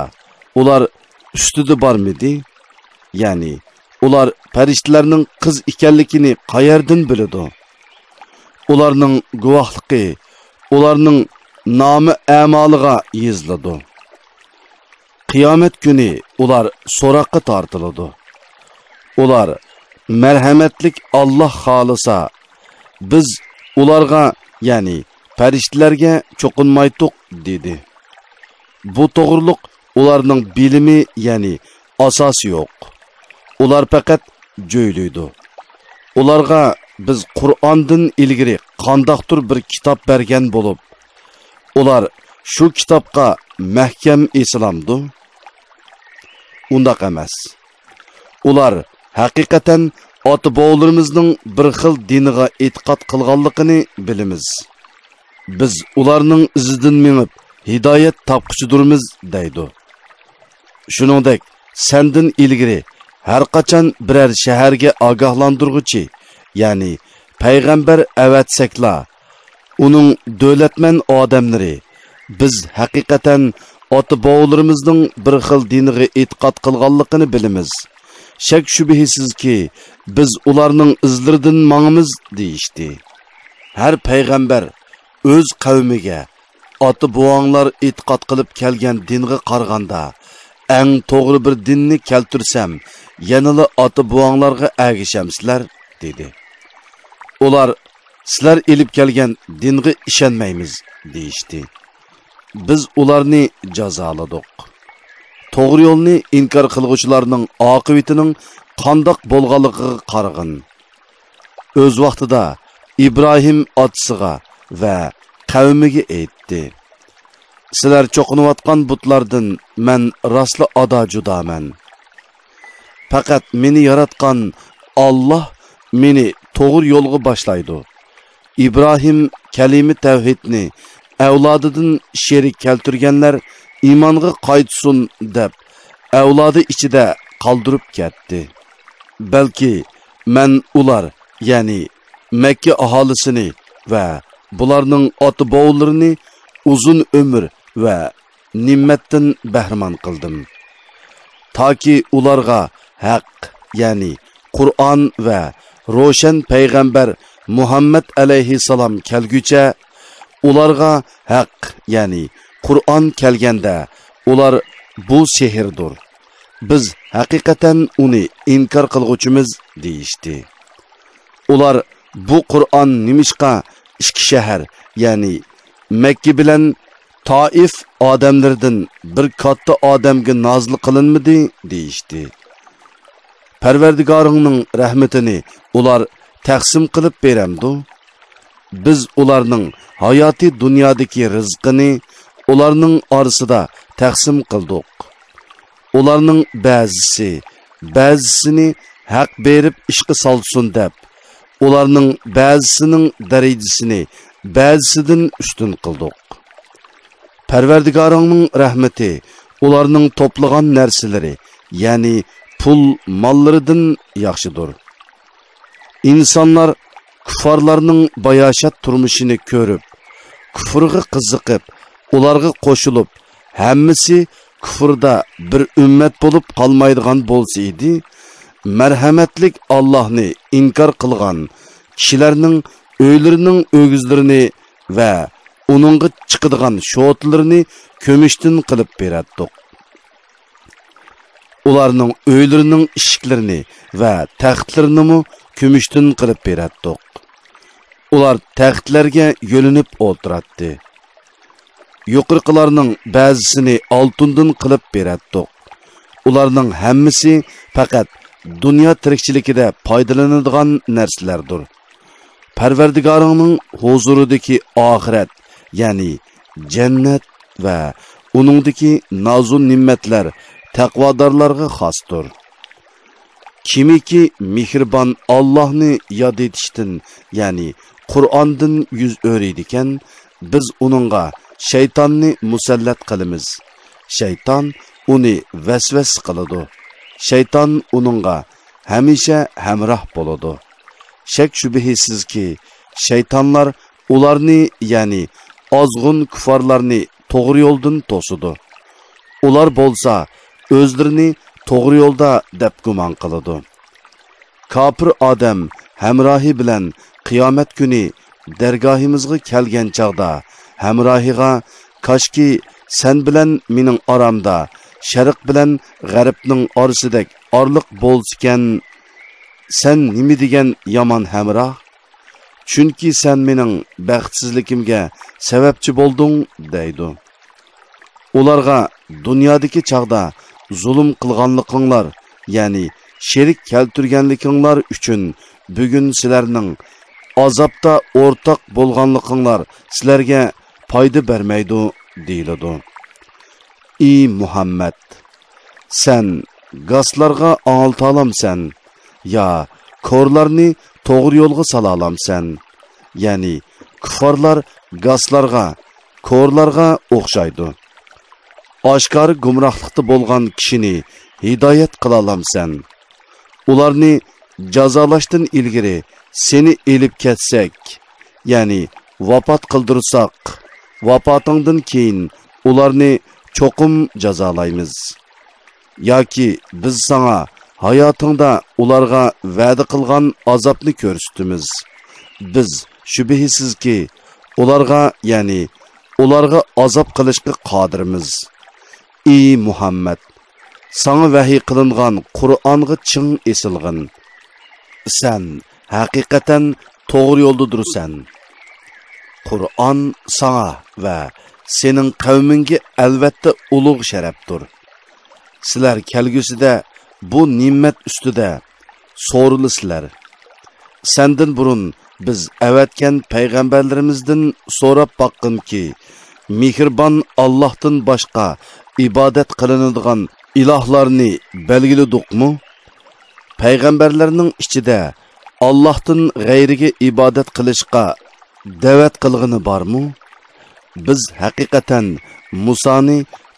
ئۇلار ئۈستىدە بارمىدى؟ يەنى ئۇلار پەرىشتىلەرنىڭ قىز ئىكەنلىكىنى قەيەردىن بىلىدۇ؟ ئۇلارنىڭ گۇۋاھلىقى ئۇلارنىڭ نامە ئەمالىغا يېزىلىدۇ. قىيامەت كۈنى ئۇلار سوراققا تارتىلىدۇ. ئۇلار، مەرھەمەتلىك ئاللا خالىسا، بىز ئۇلارغا، يەنى پەرىشتىلەرگە چوقۇنمايتتۇق، دېدى. بۇ توغرۇلۇق ئۇلارنىڭ بىلىمى، يەنى ئاساسى يوق. ئۇلار پەقەت جۆيلۈيدۇ. ئۇلارغا بىز قۇرئاندىن ئىلگىرى قانداقتۇر بىر كىتاب بەرگەن بولۇپ، ئۇلار شۇ كىتابقا مەھكەم ئېسىلامدۇ؟ ئۇنداق ئەمەس. ئۇلار ھەقىقەتەن ئاتا-بوۋىلىرىمىزنىڭ بىر خىل دىنىغا ئېتىقاد قىلغانلىقىنى بىلىمىز. بىز ئۇلارنىڭ ئىزىدىن مېڭىپ، ھىدايەت تاپقۇچىدۇرمىز، دەيدۇ. شۇنىڭدەك، سەندىن ئىلگىرى ھەرقاچان بىرەر شەھەرگە ئاگاھلاندۇرغۇچى، يەنى پەيغەمبەر ئەۋەتسەكلا، ئۇنىڭ دۆلەتمەن ئادەملىرى، بىز ھەقىقەتەن ئاتا-بوۋىلىرىمىزنىڭ بىر خىل دىنىغا ئېتىقاد قىلغانلىقىنى بىلىمىز. شەك-شۈبھىسىزكى، بىز ئۇلارنىڭ ئىزلىرىدىن ماڭىمىز، دېيىشتى. ھەر پەيغەمبەر ئۆز قەۋمىگە، ئاتا-بوۋاڭلار ئېتىقاد قىلىپ كەلگەن دىنغا قارىغاندا، ئەڭ توغرا بىر دىننى كەلتۈرسەم، يەنىلا ئاتا-بوۋاڭلارغا ئەگىشەمسىلەر؟ دېدى. ئۇلار، سىلەر ئېلىپ كەلگەن دىنغا ئىشەنمەيمىز، دېيىشتى. بىز ئۇلارنى جازالىدۇق. توغرا يولنى ئىنكار قىلغۇچىلارنىڭ ئاقىۋىتىنىڭ قانداق بولغانلىقىغا قارىغىن. ئۆز ۋاقتىدا ئىبراھىم ئاتىسىغا ۋە قەۋمىگە ئېيتتى: سىلەر چوقۇنۇۋاتقان بۇتلاردىن مەن راستلا ئادا جۇدامەن. پەقەت مېنى ياراتقان ئاللا مېنى توغرا يولغا باشلايدۇ. ئىبراھىم كەلىمە تەۋھىدنى ئەۋلادىدىن شېرىك كەلتۈرگەنلەر ئىمانغا قايتسۇن دەپ، ئەۋلادى ئىچىدە قالدۇرۇپ كەتتى. بەلكى مەن ئۇلار، يەنى مەككە ئاھالىسىنى ۋە بۇلارنىڭ ئاتا-بوۋىلىرىنى ئۇزۇن ئۆمۈر ۋە نېمەتتىن بەھرىمەن قىلدىم. تاكى ئۇلارغا ھەق، يەنى قۇرئان ۋە روشەن پەيغەمبەر مۇھەممەد ئەلەيھىسسالام كەلگۈچە، ئۇلارغا ھەق، يەنى قۇرئان كەلگەندە، ئۇلار، بۇ سېھىردۇر، بىز ھەقىقەتەن ئۇنى ئىنكار قىلغۇچىمىز، دېيىشتى. ئۇلار، بۇ قۇرئان نېمىشقا ئىككى شەھەر، يەنى مەككە بىلەن تائىف ئادەملىرىدىن بىر كاتتا ئادەمگە نازىل قىلىنمىدى؟ دېيىشتى. پەرۋەردىگارىڭنىڭ رەھمىتىنى ئۇلار تەقسىم قىلىپ بېرەمدۇ؟ بىز ئۇلارنىڭ ھاياتىي دۇنيادىكى رىزقىنى ئۇلارنىڭ ئارىسىدا تەقسىم قىلدۇق. ئۇلارنىڭ بەزىسى بەزىسىنى ھەق بېرىپ ئىشقا سالسۇن دەپ، ئۇلارنىڭ بەزىسىنىڭ دەرىجىسىنى بەزىسىدىن ئۈستۈن قىلدۇق. پەرۋەردىگارىڭنىڭ رەھمىتى ئۇلارنىڭ توپلىغان نەرسىلىرى، يەنى پۇل ماللىرىدىن ياخشىدۇر. ئىنسانلار كۇففارلارنىڭ باياشات تۇرمۇشىنى كۆرۈپ، كۇفرىغا قىزىقىپ، ئۇلارغا قوشۇلۇپ، ھەممىسى كۇفردا بىر ئۈممەت بولۇپ قالمايدىغان بولسا ئىدى، مەرھەمەتلىك ئاللاھنى ئىنكار قىلغان كىشىلەرنىڭ ئۆيلىرىنىڭ ئۆگزىلىرىنى ۋە ئۇنىڭغا چىقىدىغان شوتىلىرىنى كۈمۈشتىن قىلىپ بېرەتتۇق. ئۇلارنىڭ ئۆيلىرىنىڭ ئىشىكلىرىنى ۋە تەختلىرىنىمۇ كۈمۈشتىن قىلىپ بېرەتتۇق. ئۇلار تەختلەرگە يۆلىنىپ ئولتۇراتتى. يۇقىرىقىلارنىڭ بەزىسىنى ئالتۇندىن قىلىپ بېرەتتۇق. ئۇلارنىڭ ھەممىسى پەقەت دۇنيا تىرىكچىلىكىدە پايدىلىنىدىغان نەرسىلەردۇر. پەرۋەردىگارىڭنىڭ ھۇزۇرىدىكى ئاخىرەت، يەنى جەننەت ۋە ئۇنىڭدىكى نازۇ نېمەتلەر تەقۋادارلارغا خاستۇر. كىمكى مېھرىبان ئاللاھنى ياد ئېتىشتىن، يەنى قۇرئاندىن يۈز ئۆرۈيدىكەن، بىز ئۇنىڭغا شەيتاننى مۇسەللەت قىلىمىز. شەيتان ئۇنى ۋەسۋەسە قىلىدۇ. شەيتان ئۇنىڭغا ھەمىشە ھەمراھ بولىدۇ. شەك-شۈبھىسىزكى، شەيتانلار ئۇلارنى، يەنى ئازغۇن كۇففارلارنى توغرا يولدىن توسىدۇ. ئۇلار بولسا ئۆزلىرىنى توغرا يولدا دەپ گۇمان قىلىدۇ. كاپىر ئادەم ھەمراھى بىلەن قىيامەت كۈنى دەرگاھىمىزغا كەلگەن چاغدا ھەمراھىغا، «كاشكى سەن بىلەن مېنىڭ ئارامدا شەرق بىلەن غەربنىڭ ئارىسىدەك ئارىلىق بولسىكەن، سەن نېمە دېگەن يامان ھەمراھ! چۈنكى سەن مېنىڭ بەختسىزلىكىمگە سەۋەبچى بولدۇڭ» دەيدۇ. ئۇلارغا دۇنيادىكى چاغدا زۇلۇم قىلغانلىقىڭلار، يەنى شېرىك كەلتۈرگەنلىكىڭلار ئۈچۈن بۈگۈن سىلەرنىڭ ئازابتا ئورتاق بولغانلىقىڭلار سىلەرگە پايدا بەرمەيدۇ، دېيىلىدۇ. ئى مۇھەممەد! سەن گاسلارغا ئاڭلىتالامسەن؟ يا كورلارنى توغرا يولغا سالالامسەن؟ يەنى كۇففارلار گاسلارغا، كورلارغا ئوخشايدۇ. ئاشكارا گۇمراھلىقتا بولغان كىشىنى ھىدايەت قىلالامسەن؟ ئۇلارنى جازالاشتىن ئىلگىرى سېنى ئېلىپ كەتسەك، يەنى ۋاپات قىلدۇرساق، ۋاپاتىڭدىن كېيىن ئۇلارنى چوقۇم جازالايمىز. ياكى بىز ساڭا ھاياتىڭدا ئۇلارغا ۋەدە قىلغان ئازابنى كۆرسىتىمىز. بىز شۈبھىسىزكى ئۇلارغا، يەنى ئۇلارغا ئازاب قىلىشقا قادىرمىز. ئى مۇھەممەد! ساڭا ۋەھىي قىلىنغان قۇرئانغا چىڭ ئېسىلغىن. سەن ھەقىقەتەن توغرا يولدىدۇرسەن. قۇرئان ساڭا ۋە سېنىڭ قەۋمىڭگە ئەلۋەتتە ئۇلۇغ شەرەپتۇر. سىلەر كەلگۈسىدە بۇ نېمەت ئۈستىدە سورىلىسىلەر. سەندىن بۇرۇن بىز ئەۋەتكەن پەيغەمبەرلىرىمىزدىن سوراپ باققىنكى، مېھرىبان ئاللاھتىن باشقا ئىبادەت قىلىنىدىغان ئىلاھلارنى بەلگىلىدۇقمۇ؟ پەيغەمبەرلەرنىڭ ئىچىدە ئاللاھتىن غەيرىگە ئىبادەت قىلىشقا دەۋەت قىلغىنى بارمۇ؟ بىز ھەقىقەتەن مۇسانى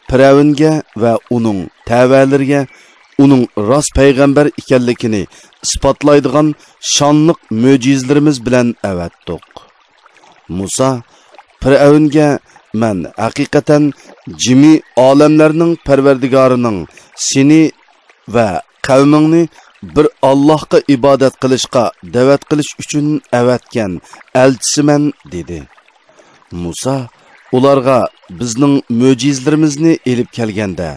پىرئەۋنگە ۋە ئۇنىڭ تەۋەلىرىگە ئۇنىڭ راست پەيغەمبەر ئىكەنلىكىنى ئىسپاتلايدىغان شانلىق مۆجىزىلىرىمىز بىلەن ئەۋەتتۇق. مۇسا پىرئەۋنگە، مەن ھەقىقەتەن جىمى ئالەملەرنىڭ پەرۋەردىگارىنىڭ سېنى ۋە قەۋمىڭنى بىر ئاللاھقا ئىبادەت قىلىشقا دەۋەت قىلىش ئۈچۈن ئەۋەتكەن ئەلچىسىمەن، دېدى. مۇسا ئۇلارغا بىزنىڭ مۆجىزىلىرىمىزنى ئېلىپ كەلگەندە،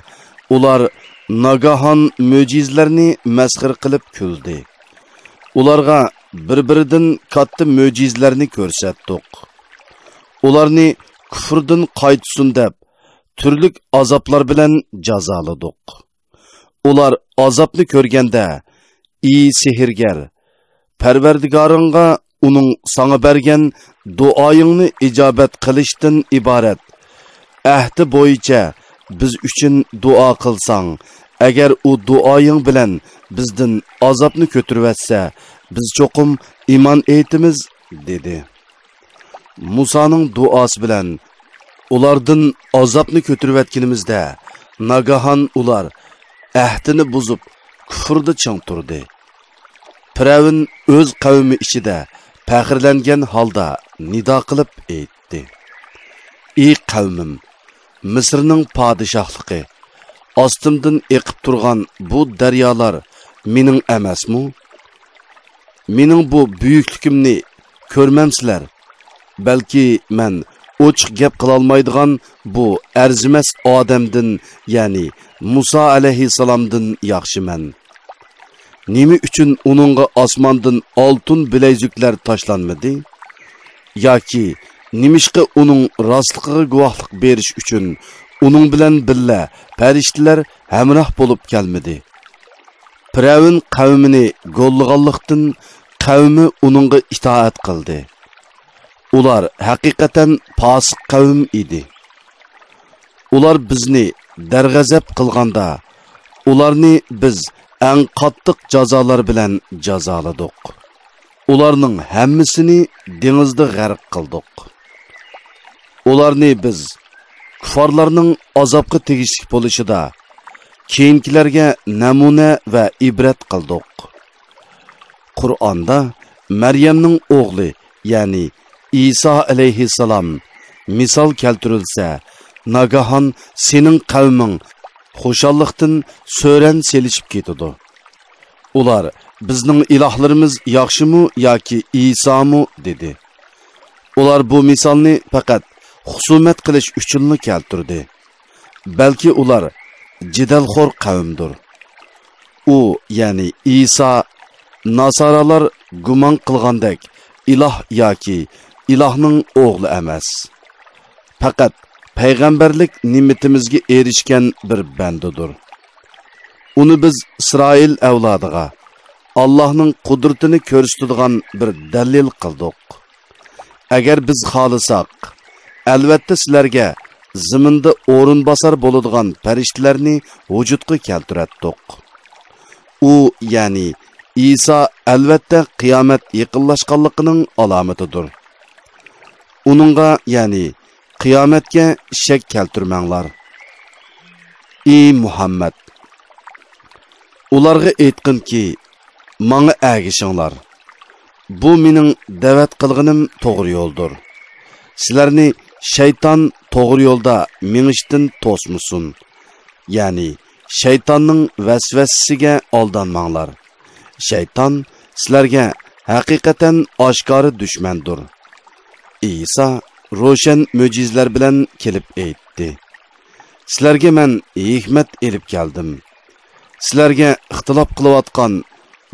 ئۇلار ناگاھان مۆجىزىلەرنى مەسخىرە قىلىپ كۈلدى. ئۇلارغا بىر-بىرىدىن كاتتا مۆجىزىلەرنى كۆرسەتتۇق. ئۇلارنى كۇفرىدىن قايتسۇن دەپ، تۈرلۈك ئازابلار بىلەن جازالىدۇق. ئۇلار ئازابنى كۆرگەندە، ئى سېھىرگەر، پەرۋەردىگارىڭغا ئۇنىڭ ساڭا بەرگەن دۇئايىڭنى ئىجابەت قىلىشتىن ئىبارەت ئەھدى بويىچە بىز ئۈچۈن دۇئا قىلساڭ، ئەگەر ئۇ دۇئايىڭ بىلەن بىزدىن ئازابنى كۆتۈرۈۋەتسە، بىز چوقۇم ئىمان ئېيتىمىز، دېدى. مۇسانىڭ دۇئاسى بىلەن ئۇلاردىن ئازابنى كۆتۈرۈۋەتكىنىمىزدە، ناگاھان ئۇلار ئەھدىنى بۇزۇپ، كۇفرىدا چىڭ تۇردى. پىرئەۋن ئۆز قەۋمى ئىچىدە پەخىرلەنگەن ھالدا نىدا قىلىپ ئېيتتى: ئى قەۋمىم، مىسىرنىڭ پادىشاھلىقى، ئاستىمدىن ئېقىپ تۇرغان بۇ دەريالار مېنىڭ ئەمەسمۇ؟ مېنىڭ بۇ بۈيۈكلۈكۈمنى كۆرمەمسىلەر؟ بەلكى مەن ئوچۇق گەپ قىلالمايدىغان بۇ ئەرزىمەس ئادەمدىن، يەنى مۇسا ئەلەيھىسسالامدىن ياخشىمەن. نېمە ئۈچۈن ئۇنىڭغا ئاسماندىن ئالتۇن بىلەيزۈكلەر تاشلانمىدى؟ ياكى نېمىشقا ئۇنىڭ راستلىقىغا گۇۋاھلىق بېرىش ئۈچۈن ئۇنىڭ بىلەن بىللە پەرىشتىلەر ھەمراھ بولۇپ كەلمىدى؟ پىرئەۋن قەۋمىنى گوللىغانلىقتىن، قەۋمى ئۇنىڭغا ئىتائەت قىلدى. ئۇلار ھەقىقەتەن پاسىق قەۋم ئىدى. ئۇلار بىزنى دەرغەزەپ قىلغاندا، ئۇلارنى بىز ئەڭ قاتتىق جازالار بىلەن جازالىدۇق. ئۇلارنىڭ ھەممىسىنى دېڭىزدا غەرق قىلدۇق. ئۇلارنى بىز كۇففارلارنىڭ ئازابقا تېگىشلىك بولۇشىدا كېيىنكىلەرگە نەمۇنە ۋە ئىبرەت قىلدۇق. قۇرئاندا مەريەمنىڭ ئوغلى، يەنى ئىسا ئەلەيھىسسالام مىسال كەلتۈرۈلسە، ناگاھان سېنىڭ قەۋمىڭ خۇشاللىقتىن سۆرەن سېلىشىپ كېتىدۇ. ئۇلار، «بىزنىڭ ئىلاھلىرىمىز ياخشىمۇ ياكى ئىسامۇ؟» دېدى. ئۇلار بۇ مىسالنى پەقەت خۇسۇمەت قىلىش ئۈچۈنلا كەلتۈردى. بەلكى ئۇلار جېدەلخور قەۋمدۇر. ئۇ، يەنى ئىسا، ناسارالار گۇمان قىلغاندەك ئىلاھ ياكى ئىلاھنىڭ ئوغلى ئەمەس. پەقەت پەيغەمبەرلىك نېمىتىمىزگە ئېرىشكەن بىر بەندىدۇر. ئۇنى بىز ئىسرائىل ئەۋلادىغا ئاللاھنىڭ قۇدرىتىنى كۆرسىتىدىغان بىر دەلىل قىلدۇق. ئەگەر بىز خالىساق، ئەلۋەتتە سىلەرگە زېمىندا ئورۇنباسار بولىدىغان پەرىشتىلەرنى ۋۇجۇدقا كەلتۈرەتتۇق. ئۇ، يەنى ئىسا، ئەلۋەتتە قىيامەت يېقىنلاشقانلىقىنىڭ ئالامىتىدۇر. ئۇنىڭغا، يەنى قىيامەتكە شەك كەلتۈرمەڭلار. ئى مۇھەممەد! ئۇلارغا ئېيتقىنكى، ماڭا ئەگىشىڭلار. بۇ مېنىڭ دەۋەت قىلغىنىم توغرا يولدۇر. سىلەرنى شەيتان توغرا يولدا مېڭىشتىن توسمىسۇن. يەنى شەيتاننىڭ ۋەسۋەسىسىگە ئالدانماڭلار. شەيتان سىلەرگە ھەقىقەتەن ئاشكارا دۈشمەندۇر. ئىسا روشەن مۆجىزىلەر بىلەن كېلىپ ئېيتتى، سىلەرگە مەن ھېكمەت ئېلىپ كەلدىم. سىلەرگە ئىختىلاپ قىلىۋاتقان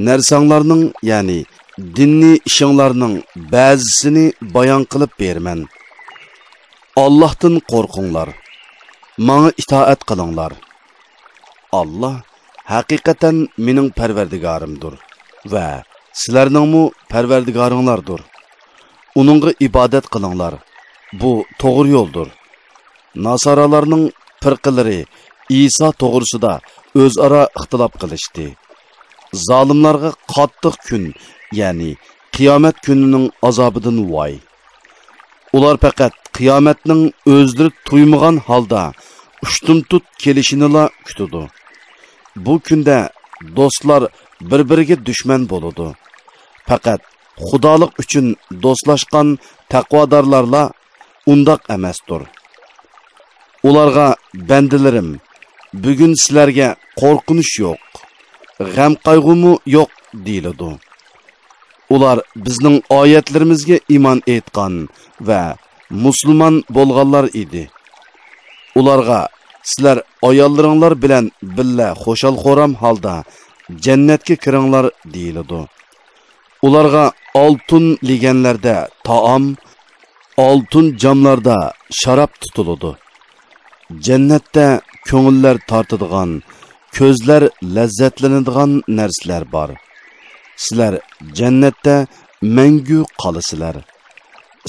نەرسەڭلارنىڭ، يەنى دىنىي ئىشىڭلارنىڭ بەزىسىنى بايان قىلىپ بېرىمەن. ئاللاھتىن قورقۇڭلار، ماڭا ئىتائەت قىلىڭلار. ئاللاھ ھەقىقەتەن مېنىڭ پەرۋەردىگارىمدۇر ۋە سىلەرنىڭمۇ پەرۋەردىگارىڭلاردۇر. ئۇنىڭغا ئىبادەت قىلىڭلار، بۇ توغرا يولدۇر. ناسارالارنىڭ پىرقىلىرى ئىسا توغرىسىدا ئۆزئارا ئىختىلاپ قىلىشتى. زالىملارغا قاتتىق كۈن، يەنى قىيامەت كۈنىنىڭ ئازابىدىن ۋاي! ئۇلار پەقەت قىيامەتنىڭ ئۆزلىرى تۇيمىغان ھالدا ئۇشتۇمتۇت كېلىشىنىلا كۈتىدۇ. بۇ كۈندە دوستلار بىر-بىرىگە دۈشمەن بولىدۇ. پەقەت خۇدالىق ئۈچۈن دوستلاشقان تەقۋادارلارلا ئۇنداق ئەمەستۇر. ئۇلارغا، بەندىلىرىم، بۈگۈن سىلەرگە قورقۇنچ يوق، غەم-قايغۇمۇ يوق دېيىلىدۇ. ئۇلار بىزنىڭ ئايەتلىرىمىزگە ئىمان ئېيتقان ۋە مۇسۇلمان بولغانلار ئىدى. ئۇلارغا، سىلەر ئاياللىرىڭلار بىلەن بىللە خۇشال-خۇرام ھالدا جەننەتكە كىرىڭلار دېيىلىدۇ. ئۇلارغا ئالتۇن لېگەنلەردە تائام، ئالتۇن جاملاردا شاراب تۇتۇلىدۇ. جەننەتتە كۆڭۈللەر تارتىدىغان، كۆزلەر لەززەتلىنىدىغان نەرسىلەر بار. سىلەر جەننەتتە مەڭگۈ قالىسىلەر.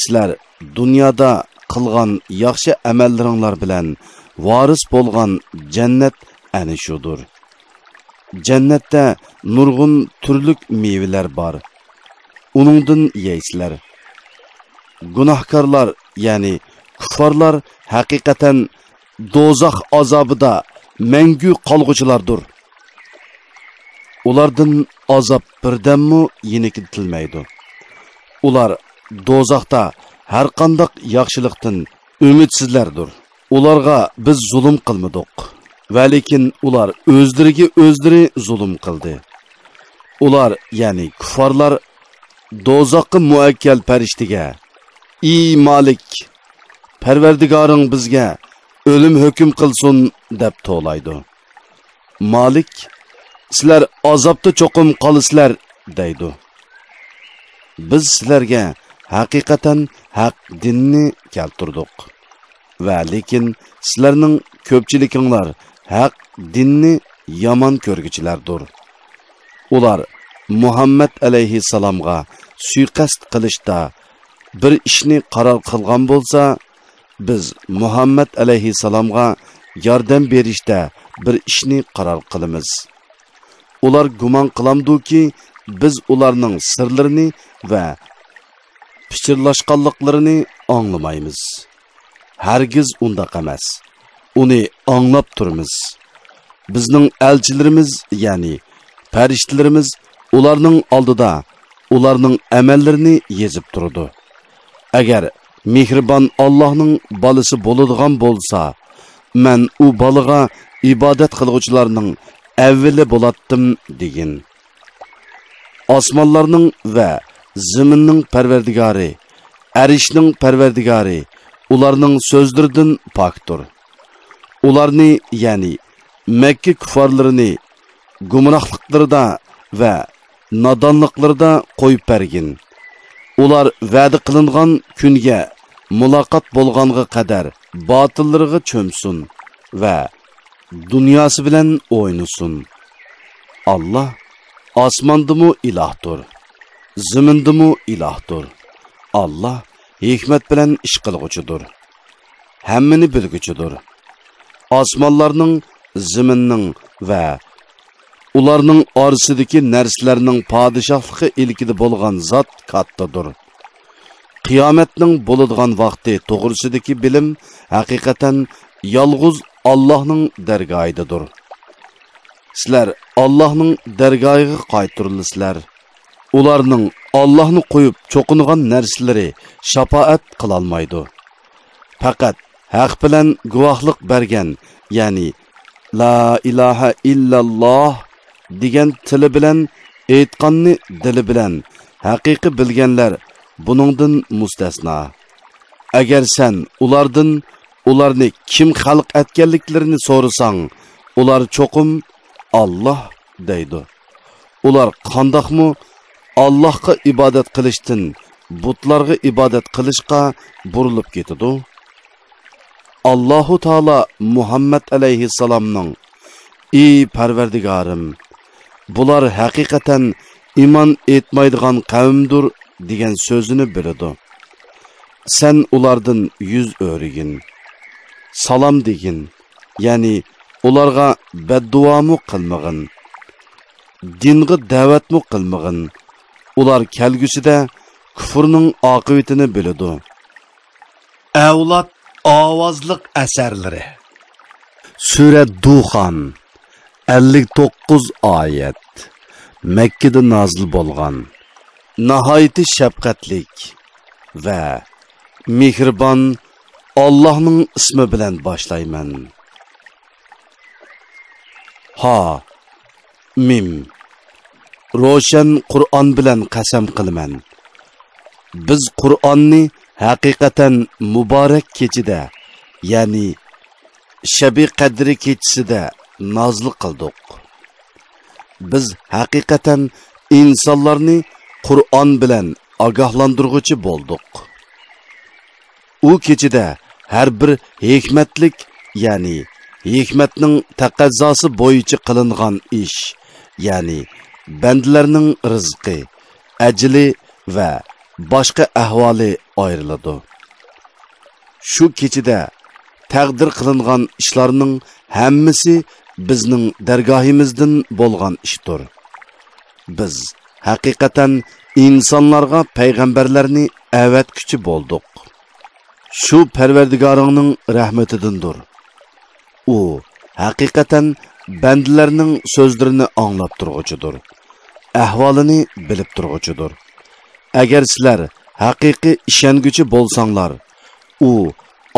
سىلەر دۇنيادا قىلغان ياخشى ئەمەللىرىڭلار بىلەن ۋارىس بولغان جەننەت ئەنە شۇدۇر. جەننەتتە نۇرغۇن تۈرلۈك مېۋىلەر بار. ئۇنىڭدىن يەيسىلەر. گۇناھكارلار، يەنى كۇففارلار ھەقىقەتەن دوزاخ ئازابىدا مەڭگۈ قالغۇچىلاردۇر. ئۇلاردىن ئازاب بىردەممۇ يېنىكلىتىلمەيدۇ. ئۇلار دوزاختا ھەرقانداق ياخشىلىقتىن ئۈمىدسىزلەردۇر. ئۇلارغا بىز زۇلۇم قىلمىدۇق. ۋەلىكىن ئۇلار ئۆزلىرىگە ئۆزلىرى زۇلۇم قىلدى. ئۇلار، يەنى كۇففارلار، دوزاخقا مۇئەككەل پەرىشتىگە، «ئى مالىك، پەرۋەردىگارىڭ بىزگە ئۆلۈم ھۆكۈم قىلسۇن» دەپ توۋلايدۇ. مالىك سىلەر ئازابتا چوقۇم قالىسىلەر» دەيدۇ. بىز سىلەرگە ھەقىقەتەن ھەق دىننى كەلتۈردۇق. ۋە لېكىن سىلەرنىڭ كۆپچىلىكىڭلار ھەق دىننى يامان كۆرگۈچىلەردۇر. ئۇلار مۇھەممەد ئەلەيھىسسالامغا سۇيىقەست قىلىشتا بىر ئىشنى قارار قىلغان بولسا، بىز مۇھەممەد ئەلەيھىسسالامغا ياردەم بېرىشتە بىر ئىشنى قارار قىلىمىز. ئۇلار گۇمان قىلامدۇكى، بىز ئۇلارنىڭ سىرلىرىنى ۋە پىچىرلاشقانلىقلىرىنى ئاڭلىمايمىز؟ ھەرگىز ئۇنداق ئەمەس. ئۇنى ئاڭلاپ تۇرىمىز. بىزنىڭ ئەلچىلىرىمىز، يەنى پەرىشتىلىرىمىز ئۇلارنىڭ ئالدىدا ئۇلارنىڭ ئەمەللىرىنى يېزىپ تۇرىدۇ. ئەگەر مېھرىبان ئاللاھنىڭ بالىسى بولىدىغان بولسا، مەن ئۇ بالىغا ئىبادەت قىلغۇچىلارنىڭ ئەۋۋىلى بولاتتىم، دېگىن. ئاسمانلارنىڭ ۋە زېمىننىڭ پەرۋەردىگارى، ئەرشنىڭ پەرۋەردىگارى ئۇلارنىڭ سۆزلىرىدىن پاكتۇر. ئۇلارنى، يەنى مەككە كۇففارلىرىنى گۇمراھلىقلىرىدا ۋە نادانلىقلىرىدا قويۇپ بەرگىن. ئۇلار ۋەدە قىلىنغان كۈنگە مۇلاقات بولغانغا قەدەر باتىللىرىغا چۆمسۇن ۋە دۇنياسى بىلەن ئوينىسۇن. ئاللا ئاسماندىمۇ ئىلاھتۇر، زېمىندىمۇ ئىلاھتۇر. ئاللا ھېكمەت بىلەن ئىش قىلغۇچىدۇر، ھەممىنى بىلگۈچىدۇر. ئاسمانلارنىڭ، زېمىننىڭ ۋە ئۇلارنىڭ ئارىسىدىكى نەرسىلەرنىڭ پادىشاھلىقى ئىلكىدە بولغان زات كاتتىدۇر. قىيامەتنىڭ بولىدىغان ۋاقتى توغرىسىدىكى بىلىم ھەقىقەتەن يالغۇز ئاللاھنىڭ دەرگاھىدىدۇر. سىلەر ئاللاھنىڭ دەرگاھىغا قايتۇرۇلىسىلەر. ئۇلارنىڭ ئاللاھنى قويۇپ چوقۇنغان نەرسىلىرى شاپائەت قىلالمايدۇ. پەقەت ھەق بىلەن گۇۋاھلىق بەرگەن، يەنى «لا ئىلاھە ئىللاللاھ» دېگەن تىلى بىلەن، ئېيتقاننى دىلى بىلەن ھەقىقىي بىلگەنلەر بۇنىڭدىن مۇستەسنا. ئەگەر سەن ئۇلاردىن ئۇلارنى كىم خەلق ئەتكەنلىكلىرىنى سورىساڭ، ئۇلار چوقۇم «ئاللاھ» دەيدۇ. ئۇلار قانداقمۇ ئاللاھقا ئىبادەت قىلىشتىن بۇتلارغا ئىبادەت قىلىشقا بۇرۇلۇپ كېتىدۇ؟ ئاللاھۇ تائالا مۇھەممەد ئەلەيھىسسالامنىڭ «ئى پەرۋەردىگارىم، بۇلار ھەقىقەتەن ئىمان ئېيتمايدىغان قەۋمدۇر» دېگەن سۆزىنى بىلىدۇ. سەن ئۇلاردىن يۈز ئۆرۈگىن، سالام دېگىن، يەنى ئۇلارغا بەددۇئامۇ قىلمىغىن، دىنغا دەۋەتمۇ قىلمىغىن. ئۇلار كەلگۈسىدە كۇفرنىڭ ئاقىۋىتىنى بىلىدۇ. ئەۋلاد ئاۋازلىق ئەسەرلىرى. سۈرە دۇخان، ئەللىك توققۇز ئايەت. مەككىدە نازىل بولغان. ناھايىتى شەپقەتلىك ۋە مېھرىبان ئاللاھنىڭ ئىسمى بىلەن باشلايمەن. ھا مىم. روشەن قۇرئان بىلەن قەسەم قىلىمەن. بىز قۇرئاننى ھەقىقەتەن مۇبارەك كېچىدە، يەنى شەبى قەدرى كېچىسىدە نازىل قىلدۇق. بىز ھەقىقەتەن ئىنسانلارنى قۇرئان بىلەن ئاگاھلاندۇرغۇچى بولدۇق. ئۇ كېچىدە ھەر بىر ھېكمەتلىك، يەنى ھېكمەتنىڭ تەقەززاسى بويىچە قىلىنغان ئىش، يەنى بەندىلەرنىڭ رىزقى، ئەجىلى ۋە باشقا ئەھۋالى ئايرىلىدۇ. شۇ كېچىدە تەقدىر قىلىنغان ئىشلارنىڭ ھەممىسى بىزنىڭ دەرگاھىمىزدىن بولغان ئىشتۇر. بىز ھەقىقەتەن ئىنسانلارغا پەيغەمبەرلەرنى ئەۋەتكۈچى بولدۇق. شۇ پەرۋەردىگارىڭنىڭ رەھمىتىدىندۇر. ئۇ ھەقىقەتەن بەندىلەرنىڭ سۆزلىرىنى ئاڭلاپ تۇرغۇچىدۇر، ئەھۋالىنى بىلىپ تۇرغۇچىدۇر. ئەگەر سىلەر ھەقىقىي ئىشەنگۈچى بولساڭلار، ئۇ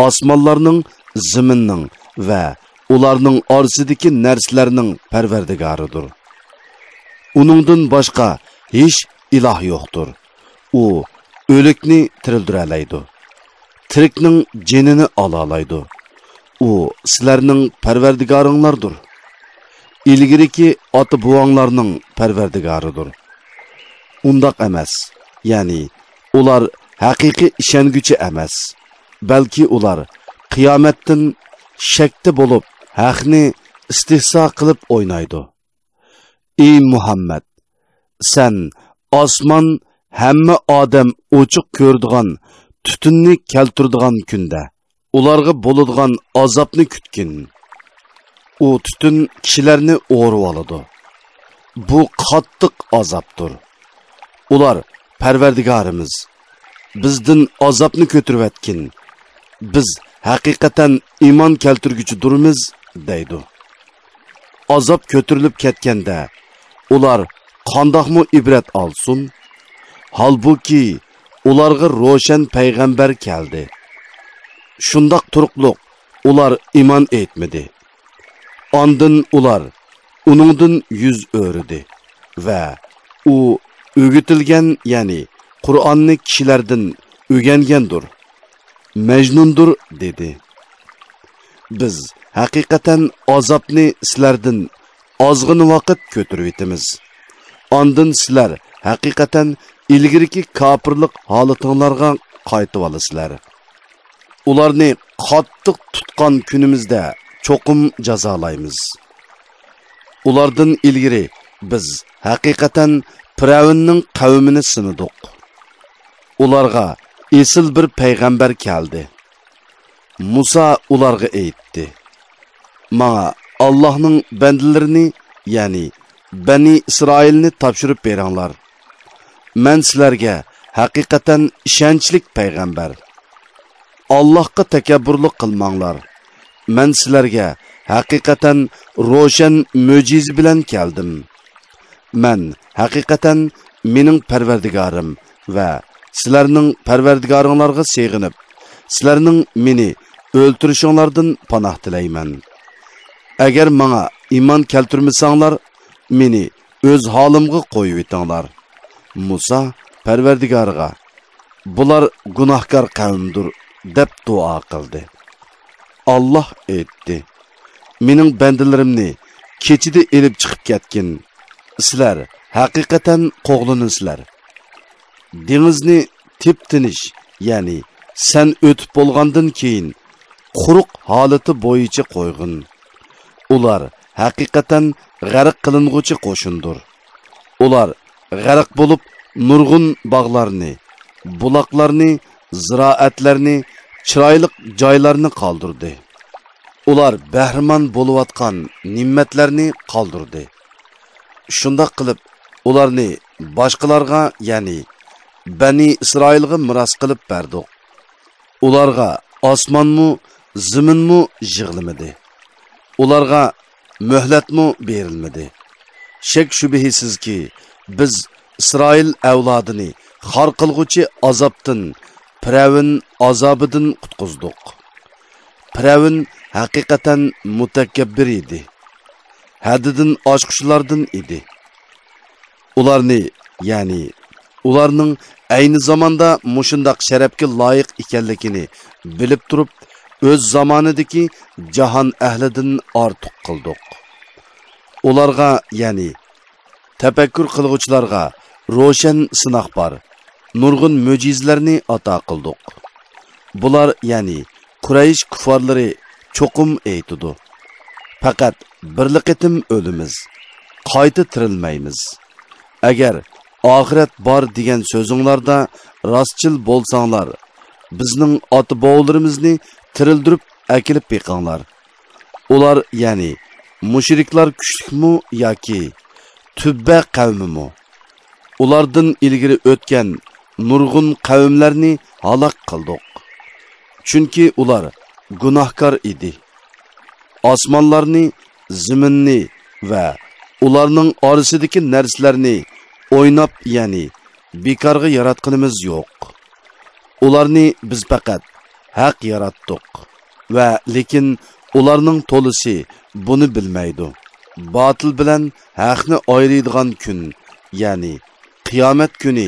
ئاسمانلارنىڭ، زېمىننىڭ ۋە ئۇلارنىڭ ئارىسىدىكى نەرسىلەرنىڭ پەرۋەردىگارىدۇر. ئۇنىڭدىن باشقا ھېچ ئىلاھ يوقتۇر. ئۇ ئۆلۈكنى تىرىلدۈرەلەيدۇ، تىرىكنىڭ جېنىنى ئالالايدۇ. ئۇ سىلەرنىڭ پەرۋەردىگارىڭلاردۇر. ئىلگىرىكى ئاتا-بوۋاڭلارنىڭ پەرۋەردىگارىدۇر. ئۇنداق ئەمەس، يەنى ئۇلار ھەقىقىي ئىشەنگۈچى ئەمەس، بەلكى ئۇلار قىيامەتتىن شەكتە بولۇپ، ھەقنى ئىستىھزا قىلىپ ئوينايدۇ. ئى مۇھەممەد، سەن ئاسمان ھەممە ئادەم ئوچۇق كۆرىدىغان تۈتۈننى كەلتۈرىدىغان كۈندە، ئۇلارغا بولىدىغان ئازابنى كۈتكىن. ئۇ تۈتۈن كىشىلەرنى ئورىۋالىدۇ. بۇ قاتتىق ئازابتۇر. ئۇلار، پەرۋەردىگارىمىز، بىزدىن ئازابنى كۆتۈرۈۋەتكىن. بىز ھەقىقەتەن ئىمان كەلتۈرگۈچىدۇرمىز، دەيدۇ. ئازاب كۆتۈرۈلۈپ كەتكەندە، ئۇلار قانداقمۇ ئىبرەت ئالسۇن؟ ھالبۇكى، ئۇلارغا روشەن پەيغەمبەر كەلدى. شۇنداق تۇرۇقلۇق ئۇلار ئىمان ئېيتمىدى. ئاندىن ئۇلار ئۇنىڭدىن يۈز ئۆرۈدى ۋە ئۇ ئۆگىتىلگەن، يەنى قۇرئاننى كىشىلەردىن ئۆگەنگەندۇر، مەجنۇندۇر، دېدى. بىز ھەقىقەتەن ئازابنى سىلەردىن ئازغىنە ۋاقىت كۆتۈرۈۋېتىمىز. ئاندىن سىلەر ھەقىقەتەن ئىلگىرىكى كاپىرلىق ھالىتىڭلارغا قايتىۋالىسىلەر. ئۇلارنى قاتتىق تۇتقان كۈنىمىزدە چوقۇم جازالايمىز. ئۇلاردىن ئىلگىرى بىز ھەقىقەتەن پىرئەۋننىڭ قەۋمىنى سىنىدۇق. ئۇلارغا ئېسىل بىر پەيغەمبەر كەلدى. مۇسا ئۇلارغا ئېيتتى: «ماڭا ئاللاھنىڭ بەندىلىرىنى، يەنى بەنى ئىسرائىلنى تاپشۇرۇپ بېرىڭلار. مەن سىلەرگە ھەقىقەتەن ئىشەنچلىك پەيغەمبەر. ئاللاھقا تەكەببۇرلۇق قىلماڭلار. مەن سىلەرگە ھەقىقەتەن روشەن مۆجىزە بىلەن كەلدىم. مەن ھەقىقەتەن مېنىڭ پەرۋەردىگارىم ۋە سىلەرنىڭ پەرۋەردىگارىڭلارغا سېغىنىپ، سىلەرنىڭ مېنى ئۆلتۈرۈشۈڭلاردىن پاناھ تىلەيمەن. ئەگەر ماڭا ئىمان كەلتۈرمىسەڭلار، مېنى ئۆز ھالىمغا قويۇۋېتىڭلار.» مۇسا پەرۋەردىگارىغا: «بۇلار گۇناھكار قەۋمدۇر» دەپ دۇئا قىلدى. ئاللاھ ئېيتتى: «مېنىڭ بەندىلىرىمنى كېچىدە ئېلىپ چىقىپ كەتكىن. سىلەر ھەقىقەتەن قوغلىنىسىلەر. دېڭىزنى تىپتىنچ، يەنى سەن ئۆتۈپ بولغاندىن كېيىن قۇرۇق ھالىتى بويىچە قويغىن. ئۇلار ھەقىقەتەن غەرق قىلىنغۇچى قوشۇندۇر. ئۇلار غەرق بولۇپ، نۇرغۇن باغلارنى، بۇلاقلارنى، زىرائەتلەرنى، چىرايلىق جايلارنى قالدۇردى. ئۇلار بەھرىمەن بولۇۋاتقان نېمەتلەرنى قالدۇردى. شۇنداق قىلىپ، ئۇلارنى باشقىلارغا، يەنى بەنى ئىسرائىلغا مىراس قىلىپ بەردۇق. ئۇلارغا ئاسمانمۇ، زېمىنمۇ يىغلىمىدى. ئۇلارغا مۆھلەتمۇ بېرىلمىدى. شەك-شۈبھىسىزكى، بىز ئىسرائىل ئەۋلادىنى خار قىلغۇچى ئازابتىن، پىرئەۋن ئازابىدىن قۇتقۇزدۇق. پىرئەۋن ھەقىقەتەن مۇتەكەببىر ئىدى. ھەددىدىن ئاشقۇچىلاردىن ئىدى. ئۇلارنى، يەنى ئۇلارنىڭ ئەينى زاماندا مۇشۇنداق شەرەپكە لايىق ئىكەنلىكىنى بىلىپ تۇرۇپ، ئۆز زامانىدىكى جاھان ئەھلىدىن ئارتۇق قىلدۇق. ئۇلارغا، يەنى تەپەككۇر قىلغۇچىلارغا روشەن سىناق بار، نۇرغۇن مۆجىزىلەرنى ئاتا قىلدۇق. بۇلار، يەنى قۇرەيش كۇففارلىرى چوقۇم ئېيتىدۇ: «پەقەت بىرلا قېتىم ئۆلىمىز، قايتا تىرىلمەيمىز. ئەگەر ئاخىرەت بار دېگەن سۆزۈڭلاردا راستچىل بولساڭلار، بىزنىڭ ئاتا-بوۋىلىرىمىزنى تىرىلدۈرۈپ ئەكېلىپ بېقىڭلار.» ئۇلار، يەنى مۇشرىكلار كۈچلۈكمۇ ياكى تۈببە قەۋمىمۇ؟ ئۇلاردىن ئىلگىرى ئۆتكەن نۇرغۇن قەۋملەرنى ھالاك قىلدۇق. چۈنكى ئۇلار گۇناھكار ئىدى. ئاسمانلارنى، زېمىننى ۋە ئۇلارنىڭ ئارىسىدىكى نەرسىلەرنى ئويناپ، يەنى بىكارغا ياراتقىنىمىز يوق. ئۇلارنى بىز پەقەت ھەق ياراتتۇق ۋە لېكىن ئۇلارنىڭ تولىسى بۇنى بىلمەيدۇ. باتىل بىلەن ھەقنى ئايرىيدىغان كۈن، يەنى قىيامەت كۈنى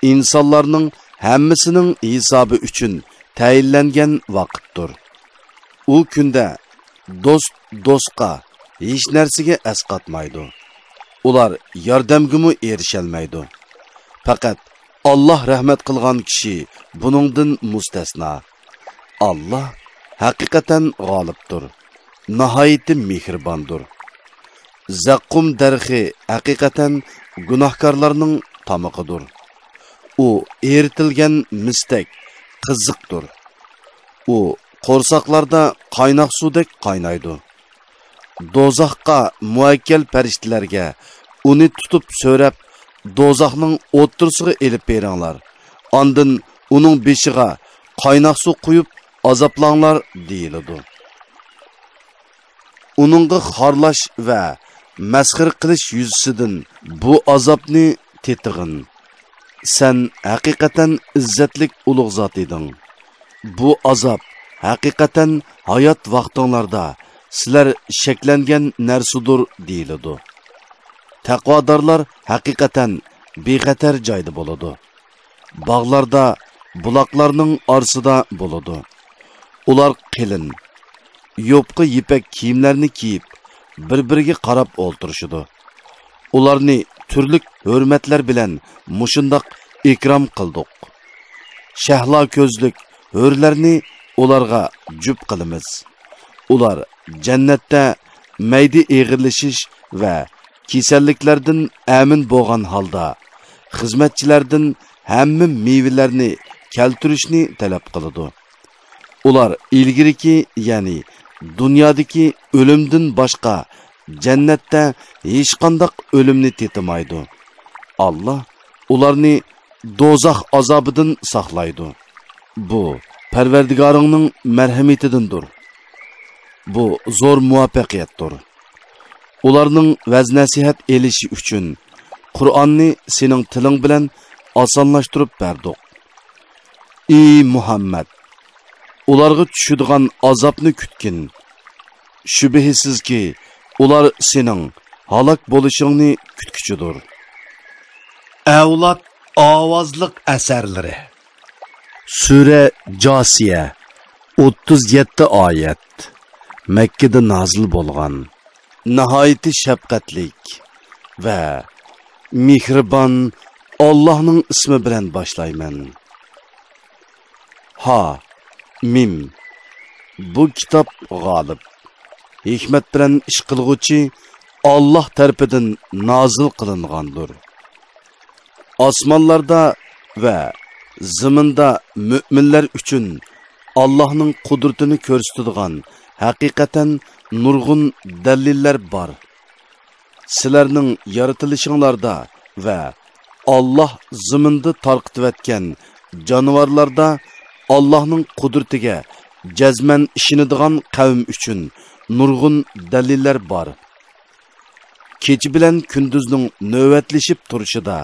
ئىنسانلارنىڭ ھەممىسىنىڭ ھېسابى ئۈچۈن تەيىنلەنگەن ۋاقىتتۇر. ئۇ كۈندە دوست دوستقا، ھېچ نەرسىگە ئەسقاتمايدۇ. ئۇلار ياردەمگىمۇ ئېرىشەلمەيدۇ. پەقەت ئاللاھ رەھمەت قىلغان كىشى بۇنىڭدىن مۇستەسنا. ئاللاھ ھەقىقەتەن غالىبتۇر، ناھايىتى مېھرىباندۇر. زەققۇم دەرىخى ھەقىقەتەن گۇناھكارلارنىڭ تامىقىدۇر. ئۇ ئېرىتىلگەن مىستەك قىزىقتۇر. ئۇ قورساقلاردا قايناق سۇدەك قاينايدۇ. دوزاخقا مۇۋەككەل پەرىشتىلەرگە، ئۇنى تۇتۇپ سۆرەپ، دوزاخنىڭ ئوتتۇرىسىغا ئېلىپ بېرىڭلار، ئاندىن ئۇنىڭ بېشىغا قايناق سۇ قۇيۇپ ئازابلاڭلار، دېيىلىدۇ. ئۇنىڭغا خارلاش ۋە مەسخىرە قىلىش يۈزىسىدىن بۇ ئازابنى تېتىغىن. سەن ھەقىقەتەن ئىززەتلىك ئۇلۇغ زات ئىدىڭ. بۇ ئازاب ھەقىقەتەن ھايات ۋاقتىڭلاردا سىلەر شەكلەنگەن نەرسىدۇر، دېيىلىدۇ. تەقۋادارلار ھەقىقەتەن بىخەتەر جايدا بولىدۇ. باغلاردا، بۇلاقلارنىڭ ئارىسىدا بولىدۇ. ئۇلار قېلىن، يوپقا يىپەك كىيىملەرنى كىيىپ، بىر-بىرىگە قاراپ ئولتۇرۇشىدۇ. ئۇلارنى تۈرلۈك ھۆرمەتلەر بىلەن مۇشۇنداق ئىكرام قىلدۇق. شەھلا كۆزلۈك ھۆرلەرنى ئۇلارغا جۈپ قىلىمىز. ئۇلار جەننەتتە مەيدە ئېغىرلىشىش ۋە كېسەللىكلەردىن ئەمىن بولغان ھالدا، خىزمەتچىلەردىن ھەممە مېۋىلەرنى كەلتۈرۈشنى تەلەپ قىلىدۇ. ئۇلار ئىلگىرىكى، يەنى دۇنيادىكى ئۆلۈمدىن باشقا جەننەتتە ھېچقانداق ئۆلۈمنى تېتىمايدۇ. ئاللاھ ئۇلارنى دوزاخ ئازابىدىن ساقلايدۇ. بۇ پەرۋەردىگارىڭنىڭ مەرھىمىتىدىندۇر. بۇ زور مۇۋەپپەقىيەتتۇر. ئۇلارنىڭ ۋەز-نەسىھەت ئېلىشى ئۈچۈن قۇرئاننى سېنىڭ تىلىڭ بىلەن ئاسانلاشتۇرۇپ بەردۇق. ئى مۇھەممەد! ئۇلارغا چۈشىدىغان ئازابنى كۈتكىن. شۈبھىسىزكى، ئۇلار سېنىڭ ھالاك بولۇشۇڭنى كۈتكۈچىدۇر. ئەۋلاد ئاۋازلىق ئەسەرلىرى. سۈرە جاسىيە، ئوتتۇز يەتتە ئايەت. مەككىدە نازىل بولغان. ناھايىتى شەپقەتلىك ۋە مېھرىبان ئاللاھنىڭ ئىسمى بىلەن باشلايمەن. ھا، مىم. بۇ كىتاب غالىب، ھېكمەت بىلەن ئىش قىلغۇچى ئاللاھ تەرىپىدىن نازىل قىلىنغاندۇر. ئاسمانلاردا ۋە زېمىندا مۆمىنلەر ئۈچۈن ئاللاھنىڭ قۇدرىتىنى كۆرسىتىدىغان ھەقىقەتەن نۇرغۇن دەلىللەر بار. سىلەرنىڭ يارىتىلىشىڭلاردا ۋە ئاللاھ زېمىندا تارقىتىۋەتكەن جانىۋارلاردا ئاللاھنىڭ قۇدرىتىگە جەزمەن ئىشىنىدىغان قەۋم ئۈچۈن نۇرغۇن دەلىللەر بار. كېچە بىلەن كۈندۈزنىڭ نۆۋەتلىشىپ تۇرۇشىدا،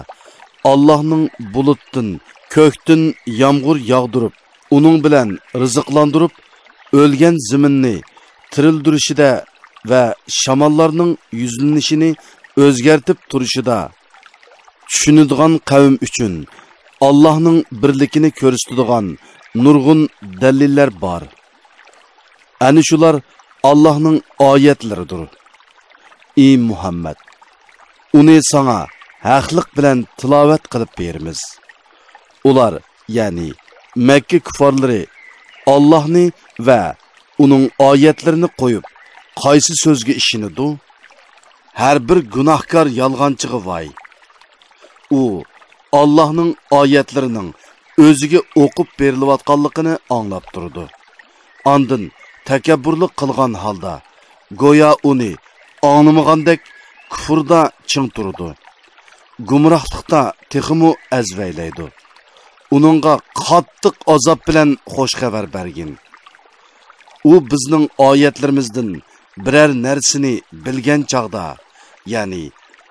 ئاللاھنىڭ بۇلۇتتىن، كۆكتىن يامغۇر ياغدۇرۇپ، ئۇنىڭ بىلەن رىزىقلاندۇرۇپ، ئۆلگەن زېمىننى تىرىلدۈرۈشىدە ۋە شاماللارنىڭ يۈزلىنىشىنى ئۆزگەرتىپ تۇرۇشىدا، چۈشىنىدىغان قەۋم ئۈچۈن ئاللاھنىڭ بىرلىكىنى كۆرسىتىدىغان نۇرغۇن دەلىللەر بار. ئەنە شۇلار ئاللاھنىڭ ئايەتلىرىدۇر. ئى مۇھەممەد! ئۇنى ساڭا ھەقلىق بىلەن تىلاۋەت قىلىپ بېرىمىز. ئۇلار، يەنى مەككە كۇففارلىرى، ئاللاھنى ۋە ئۇنىڭ ئايەتلىرىنى قويۇپ، قايسى سۆزگە ئىشىنىدۇ؟ ھەر بىر گۇناھكار يالغانچىغا ۋاي! ئۇ ئاللاھنىڭ ئايەتلىرىنىڭ ئۆزىگە ئوقۇپ بېرىلىۋاتقانلىقىنى ئاڭلاپ تۇرىدۇ. ئاندىن تەكەببۇرلۇق قىلغان ھالدا، گويا ئۇنى ئاڭلىمىغاندەك، كۇفردا چىڭ تۇرىدۇ. گۇمراھلىقتا تېخىمۇ ئەزۋەيلەيدۇ. ئۇنىڭغا قاتتىق ئازاب بىلەن خۇش خەۋەر بەرگىن. ئۇ بىزنىڭ ئايەتلىرىمىزدىن بىرەر نەرسىنى بىلگەن چاغدا، يەنى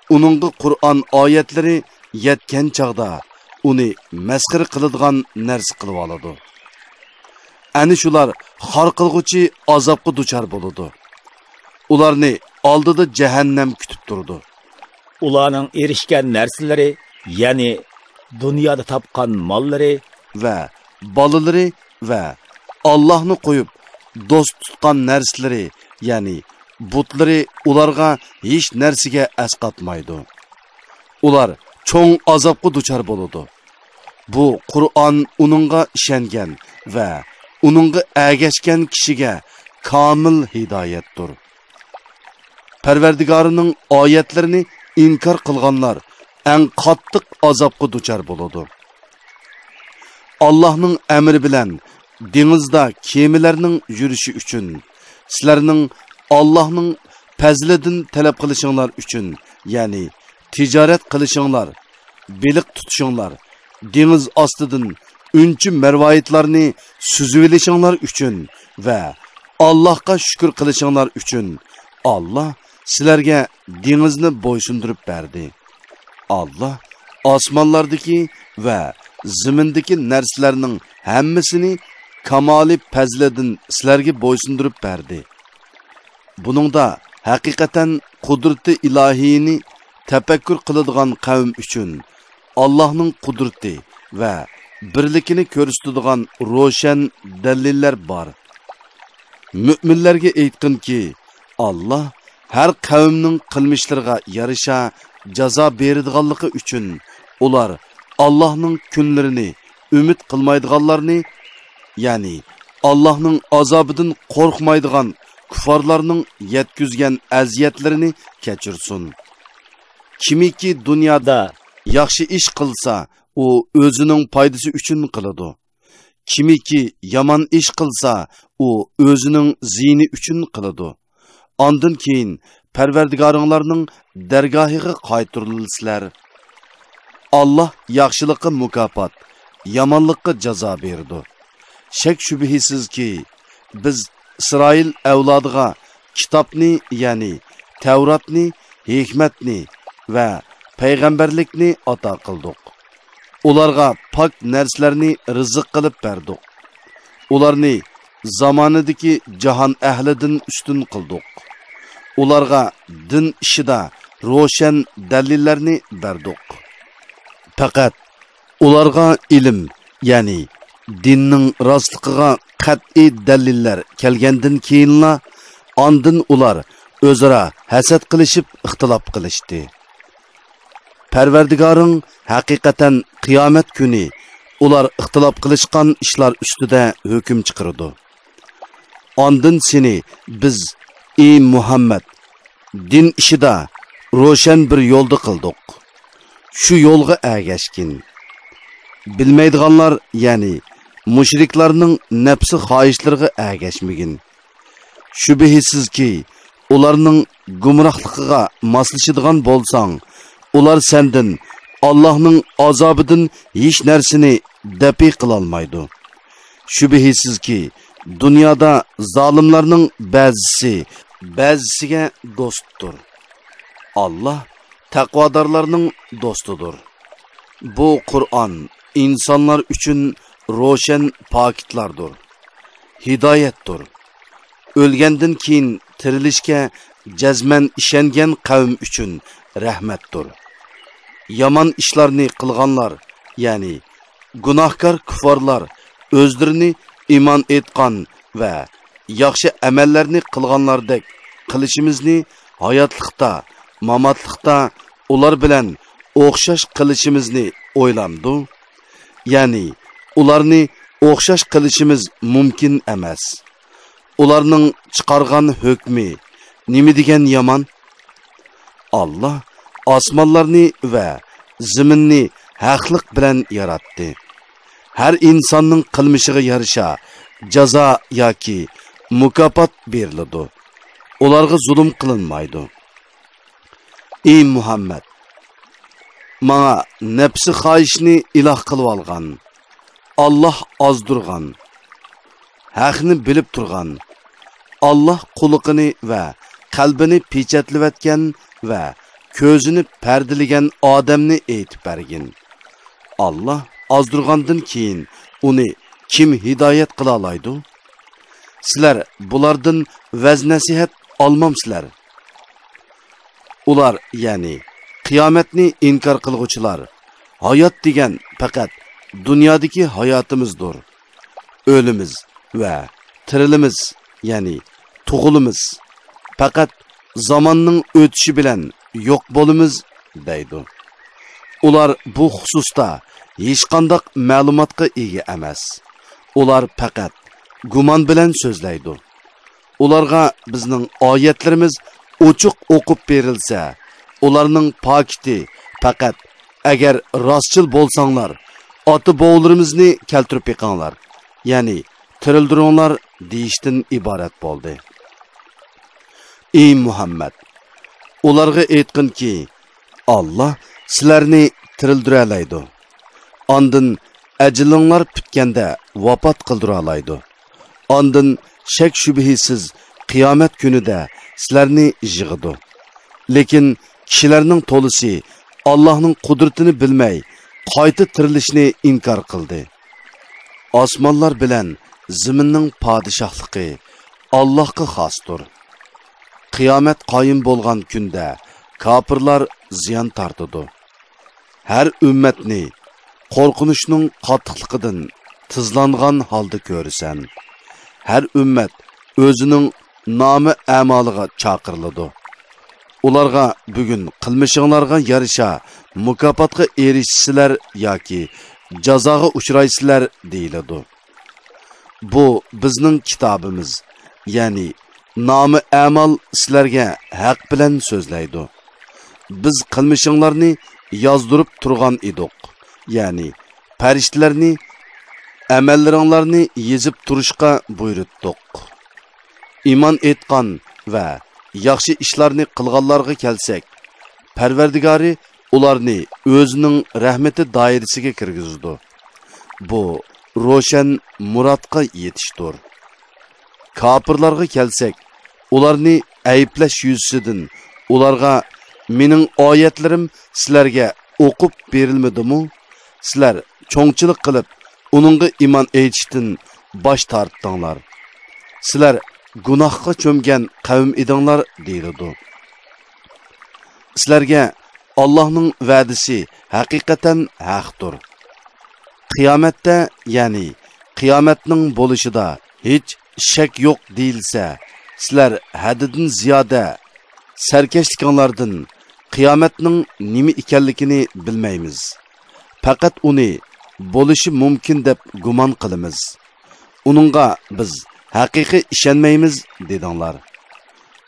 ئۇنىڭغا قۇرئان ئايەتلىرى يەتكەن چاغدا، ئۇنى مەسخىرە قىلىدىغان نەرسە قىلىۋالىدۇ. ئەنە شۇلار خار قىلغۇچى ئازابقا دۇچار بولىدۇ. ئۇلارنى ئالدىدا جەھەننەم كۈتۈپ تۇرىدۇ. ئۇلارنىڭ ئېرىشكەن نەرسىلىرى، يەنى دۇنيادا تاپقان ماللىرى ۋە بالىلىرى ۋە ئاللاھنى قويۇپ دوست تۇتقان نەرسىلىرى، يەنى بۇتلىرى ئۇلارغا ھېچ نەرسىگە ئەسقاتمايدۇ. ئۇلار چوڭ ئازابقا دۇچار بولىدۇ. بۇ قۇرئان ئۇنىڭغا ئىشەنگەن ۋە ئۇنىڭغا ئەگەشكەن كىشىگە كامىل ھىدايەتتۇر. پەرۋەردىگارىنىڭ ئايەتلىرىنى ئىنكار قىلغانلار ئەڭ قاتتىق ئازابقا دۇچار بولىدۇ. ئاللاھنىڭ ئەمرى بىلەن دېڭىزدا كېمىلەرنىڭ يۈرۈشى ئۈچۈن، سىلەرنىڭ ئاللاھنىڭ پەزلىدىن تەلەپ قىلىشىڭلار ئۈچۈن، يەنى تىجارەت قىلىشىڭلار، بېلىق تۇتۇشۇڭلار، دېڭىز ئاستىدىن ئۈنچە مەرۋايىتلارنى سۈزۈۋېلىشىڭلار ئۈچۈن ۋە ئاللاھقا شۈكۈر قىلىشىڭلار ئۈچۈن، ئاللاھ سىلەرگە دېڭىزنى بويسۇندۇرۇپ بەردى. ئاللاھ ئاسمانلاردىكى ۋە زېمىندىكى نەرسىلەرنىڭ ھەممىسىنى كامالى پەزلىدىن سىلەرگە بويسۇندۇرۇپ بەردى. بۇنىڭدا ھەقىقەتەن قۇدرىتى ئىلاھىينى تەپەككۇر قىلىدىغان قەۋم ئۈچۈن ئاللاھنىڭ قۇدرىتى ۋە بىرلىكىنى كۆرسىتىدىغان روشەن دەلىللەر بار. مۆمىنلەرگە ئېيتقىنكى، ئاللاھ ھەر قەۋمنىڭ قىلمىشلىرىغا يارىشا جازا بېرىدىغانلىقى ئۈچۈن ئۇلار ئاللاھنىڭ كۈنلىرىنى ئۈمىد قىلمايدىغانلارنى، يەنى ئاللاھنىڭ ئازابىدىن قورقمايدىغان كۇففارلارنىڭ يەتكۈزگەن ئەزىيەتلىرىنى كەچۈرسۇن. كىمكى دۇنيادا ياخشى ئىش قىلسا، ئۇ ئۆزىنىڭ پايدىسى ئۈچۈن قىلىدۇ. كىمكى يامان ئىش قىلسا، ئۇ ئۆزىنىڭ زىيىنى ئۈچۈن قىلىدۇ. ئاندىن كېيىن پەرۋەردىگارىڭلارنىڭ دەرگاھىغا قايتۇرۇلىسىلەر. ئاللاھ ياخشىلىققا مۇكاپات، يامانلىققا جازا بېرىدۇ. شەك-شۈبھىسىزكى، بىز ئىسرائىل ئەۋلادىغا كىتابنى، يەنى تەۋراتنى، ھېكمەتنى ۋە پەيغەمبەرلىكنى ئاتا قىلدۇق. ئۇلارغا پاك نەرسىلەرنى رىزىق قىلىپ بەردۇق. ئۇلارنى زامانىدىكى جاھان ئەھلىدىن ئۈستۈن قىلدۇق. ئۇلارغا دىن ئىشىدا روشەن دەلىللەرنى بەردۇق. پەقەت ئۇلارغا ئىلىم، يەنى دىننىڭ راستلىقىغا قەتئىي دەلىللەر كەلگەندىن كېيىنلا، ئاندىن ئۇلار ئۆزئارا ھەسەت قىلىشىپ ئىختىلاپ قىلىشتى. پەرۋەردىگارىڭ ھەقىقەتەن قىيامەت كۈنى ئۇلار ئىختىلاپ قىلىشقان ئىشلار ئۈستىدە ھۆكۈم چىقىرىدۇ. ئاندىن سېنى بىز، ئى مۇھەممەد، دىن ئىشىدا روشەن بىر يولدا قىلدۇق. شۇ يولغا ئەگەشكىن. بىلمەيدىغانلار، يەنى مۇشرىكلارنىڭ نەپسى خاھىشلىرىغا ئەگەشمىگىن. شۈبھىسىزكى، ئۇلارنىڭ گۇمراھلىقىغا ماسلىشىدىغان بولساڭ، ئۇلار سەندىن ئاللاھنىڭ ئازابىدىن ھېچ نەرسىنى دەپئى قىلالمايدۇ. شۈبھىسىزكى، دۇنيادا زالىملارنىڭ بەزىسى بەزىسىگە دوستتۇر. ئاللاھ تەقۋادارلارنىڭ دوستىدۇر. بۇ قۇرئان ئىنسانلار ئۈچۈن روشەن پاكىتلاردۇر، ھىدايەتتۇر. ئۆلگەندىن كېيىن تىرىلىشكە جەزمەن ئىشەنگەن قەۋم ئۈچۈن رەھمەتتۇر. يامان ئىشلارنى قىلغانلار، يەنى گۇناھكار كۇففارلار ئۆزلىرىنى ئىمان ئېيتقان ۋە ياخشى ئەمەللەرنى قىلغانلاردەك قىلىشىمىزنى ھاياتلىقتا، ماماتلىقتا ئۇلار بىلەن ئوخشاش قىلىشىمىزنى ئويلامدۇ؟ يەنى ئۇلارنى ئوخشاش قىلىشىمىز مۇمكىن ئەمەس. ئۇلارنىڭ چىقارغان ھۆكمى نېمە دېگەن يامان؟ ئاللاھ ئاسمانلارنى ۋە زېمىننى ھەقلىق بىلەن ياراتتى. ھەر ئىنساننىڭ قىلمىشىغا يارىشا جازا ياكى مۇكاپات بېرىلىدۇ. ئۇلارغا زۇلۇم قىلىنمايدۇ. ئى مۇھەممەد! ماڭا نەپسى خاھىشنى ئىلاھ قىلىۋالغان، ئاللاھ ئازدۇرغان، ھەقنى بىلىپ تۇرغان، ئاللاھ قۇلىقىنى ۋە قەلبىنى پېچەتلىۋەتكەن ۋە كۆزىنى پەردىلىگەن ئادەمنى ئېيتىپ بەرگىن. ئاللاھ ئازدۇرغاندىن كېيىن ئۇنى كىم ھىدايەت قىلالايدۇ؟ سىلەر بۇلاردىن ۋەز-نەسىھەت ئالمامسىلەر؟ ئۇلار، يەنى قىيامەتنى ئىنكار قىلغۇچىلار، ھايات دېگەن پەقەت دۇنيادىكى ھاياتىمىزدۇر. ئۆلىمىز ۋە تىرىلىمىز، يەنى تۇغۇلىمىز. پەقەت زاماننىڭ ئۆتۈشى بىلەن يوق بولىمىز، دەيدۇ. ئۇلار بۇ خۇسۇستا ھېچقانداق مەلۇماتقا ئىگە ئەمەس. ئۇلار پەقەت گۇمان بىلەن سۆزلەيدۇ. ئۇلارغا بىزنىڭ ئايەتلىرىمىز ئوچۇق ئوقۇپ بېرىلسە، ئۇلارنىڭ پاكىتى پەقەت، «ئەگەر راستچىل بولساڭلار، ئاتا-بوۋىلىرىمىزنى كەلتۈرۈپ بېقىڭلار، يەنى تىرىلدۈرۈڭلار» دېيىشتىن ئىبارەت بولدى. ئى مۇھەممەد، ئۇلارغا ئېيتقىنكى، «ئاللا سىلەرنى تىرىلدۈرەلەيدۇ. ئاندىن ئەجىلىڭلار پۈتكەندە ۋاپات قىلدۇرالايدۇ. ئاندىن شەك-شۈبھىسىز قىيامەت كۈنىدە سىلەرنى يىغىدۇ. لېكىن كىشىلەرنىڭ تولىسى ئاللاھنىڭ قۇدرىتىنى بىلمەي، قايتا تىرىلىشنى ئىنكار قىلدى. ئاسمانلار بىلەن زېمىننىڭ پادىشاھلىقى ئاللاھقا خاستۇر. قىيامەت قايىم بولغان كۈندە كاپىرلار زىيان تارتىدۇ. ھەر ئۈممەتنى قورقۇنچنىڭ قاتتىقلىقىدىن تىزلانغان ھالدا كۆرىسەن. ھەر ئۈممەت ئۆزىنىڭ نامە ئەمالىغا چاقىرىلىدۇ. ئۇلارغا، بۈگۈن قىلمىشىڭلارغا يارىشا مۇكاپاتقا ئېرىشىسىلەر ياكى جازاغا ئۇچرايسىلەر، دېيىلىدۇ. بۇ بىزنىڭ كىتابىمىز، يەنى نامە ئەمال سىلەرگە ھەق بىلەن سۆزلەيدۇ. بىز قىلمىشىڭلارنى يازدۇرۇپ تۇرغان ئىدۇق، يەنى پەرىشتىلەرنى ئەمەللىرىڭلارنى يېزىپ تۇرۇشقا بۇيرۇتتۇق. ئىمان ئېيتقان ۋە ياخشى ئىشلارنى قىلغانلارغا كەلسەك، پەرۋەردىگارى ئۇلارنى ئۆزىنىڭ رەھمىتى دائىرىسىگە كىرگۈزىدۇ. بۇ روشەن مۇرادقا يېتىشتۇر. كاپىرلارغا كەلسەك، ئۇلارنى ئەيىبلەش يۈزىسىدىن ئۇلارغا، «مېنىڭ ئايەتلىرىم سىلەرگە ئوقۇپ بېرىلمىدىمۇ؟ سىلەر چوڭچىلىق قىلىپ، ئۇنىڭغا ئىمان ئېيتىشتىن باش تارتتىڭلار. سىلەر گۇناھقا چۆمگەن قەۋم ئىدىڭلار» دېيىلىدۇ. سىلەرگە ئاللاھنىڭ ۋەدىسى ھەقىقەتەن ھەقتۇر. قىيامەتتە، يەنى قىيامەتنىڭ بولۇشىدا ھېچ شەك يوق دېيىلسە، سىلەر ھەددىدىن زىيادە سەركەشلىكىڭلاردىن قىيامەتنىڭ نېمە ئىكەنلىكىنى بىلمەيمىز. پەقەت ئۇنى بولۇشى مۇمكىن دەپ گۇمان قىلىمىز. ئۇنىڭغا بىز ھەقىقىي ئىشەنمەيمىز، دېدىڭلار.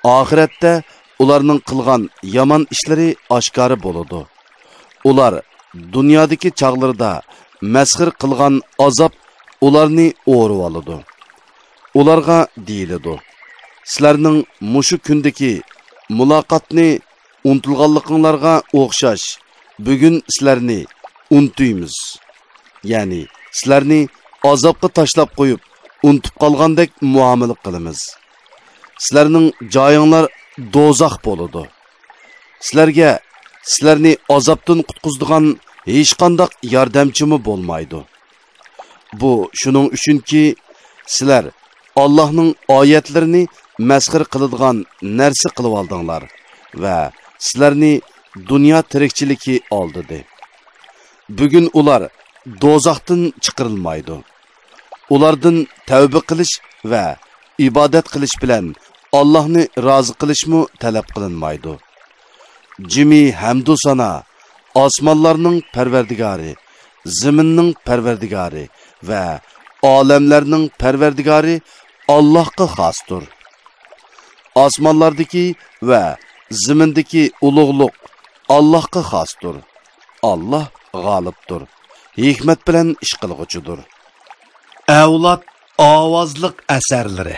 ئاخىرەتتە ئۇلارنىڭ قىلغان يامان ئىشلىرى ئاشكارا بولىدۇ. ئۇلار دۇنيادىكى چاغلىرىدا مەسخىرە قىلغان ئازاب ئۇلارنى ئورىۋالىدۇ. ئۇلارغا دېيىلىدۇ، سىلەرنىڭ مۇشۇ كۈندىكى مۇلاقاتنى ئۇنتۇلغانلىقىڭلارغا ئوخشاش، بۈگۈن سىلەرنى ئۇنتۇيمىز. يەنى سىلەرنى ئازابقا تاشلاپ قويۇپ، ئۇنتۇپ قالغاندەك مۇئامىلە قىلىمىز. سىلەرنىڭ جايىڭلار دوزاخ بولىدۇ. سىلەرگە سىلەرنى ئازابتىن قۇتقۇزىدىغان ھېچقانداق ياردەمچىمۇ بولمايدۇ. بۇ شۇنىڭ ئۈچۈنكى، سىلەر ئاللاھنىڭ ئايەتلىرىنى مەسخىرە قىلىدىغان نەرسە قىلىۋالدىڭلار ۋە سىلەرنى دۇنيا تىرىكچىلىكى ئالدىدى. بۈگۈن ئۇلار دوزاختىن چىقىرىلمايدۇ. ئۇلاردىن تەۋبە قىلىش ۋە ئىبادەت قىلىش بىلەن ئاللاھنى رازى قىلىشمۇ تەلەپ قىلىنمايدۇ. جىمى ھەمدۇ سانا ئاسمانلارنىڭ پەرۋەردىگارى، زېمىننىڭ پەرۋەردىگارى ۋە ئالەملەرنىڭ پەرۋەردىگارى ئاللاھقا خاستۇر. ئاسمانلاردىكى ۋە زېمىندىكى ئۇلۇغلۇق ئاللاھقا خاستۇر. ئاللاھ غالىبتۇر، ھېكمەت بىلەن ئىش قىلغۇچىدۇر. ئەۋلاد ئاۋازلىق ئەسەرلىرى.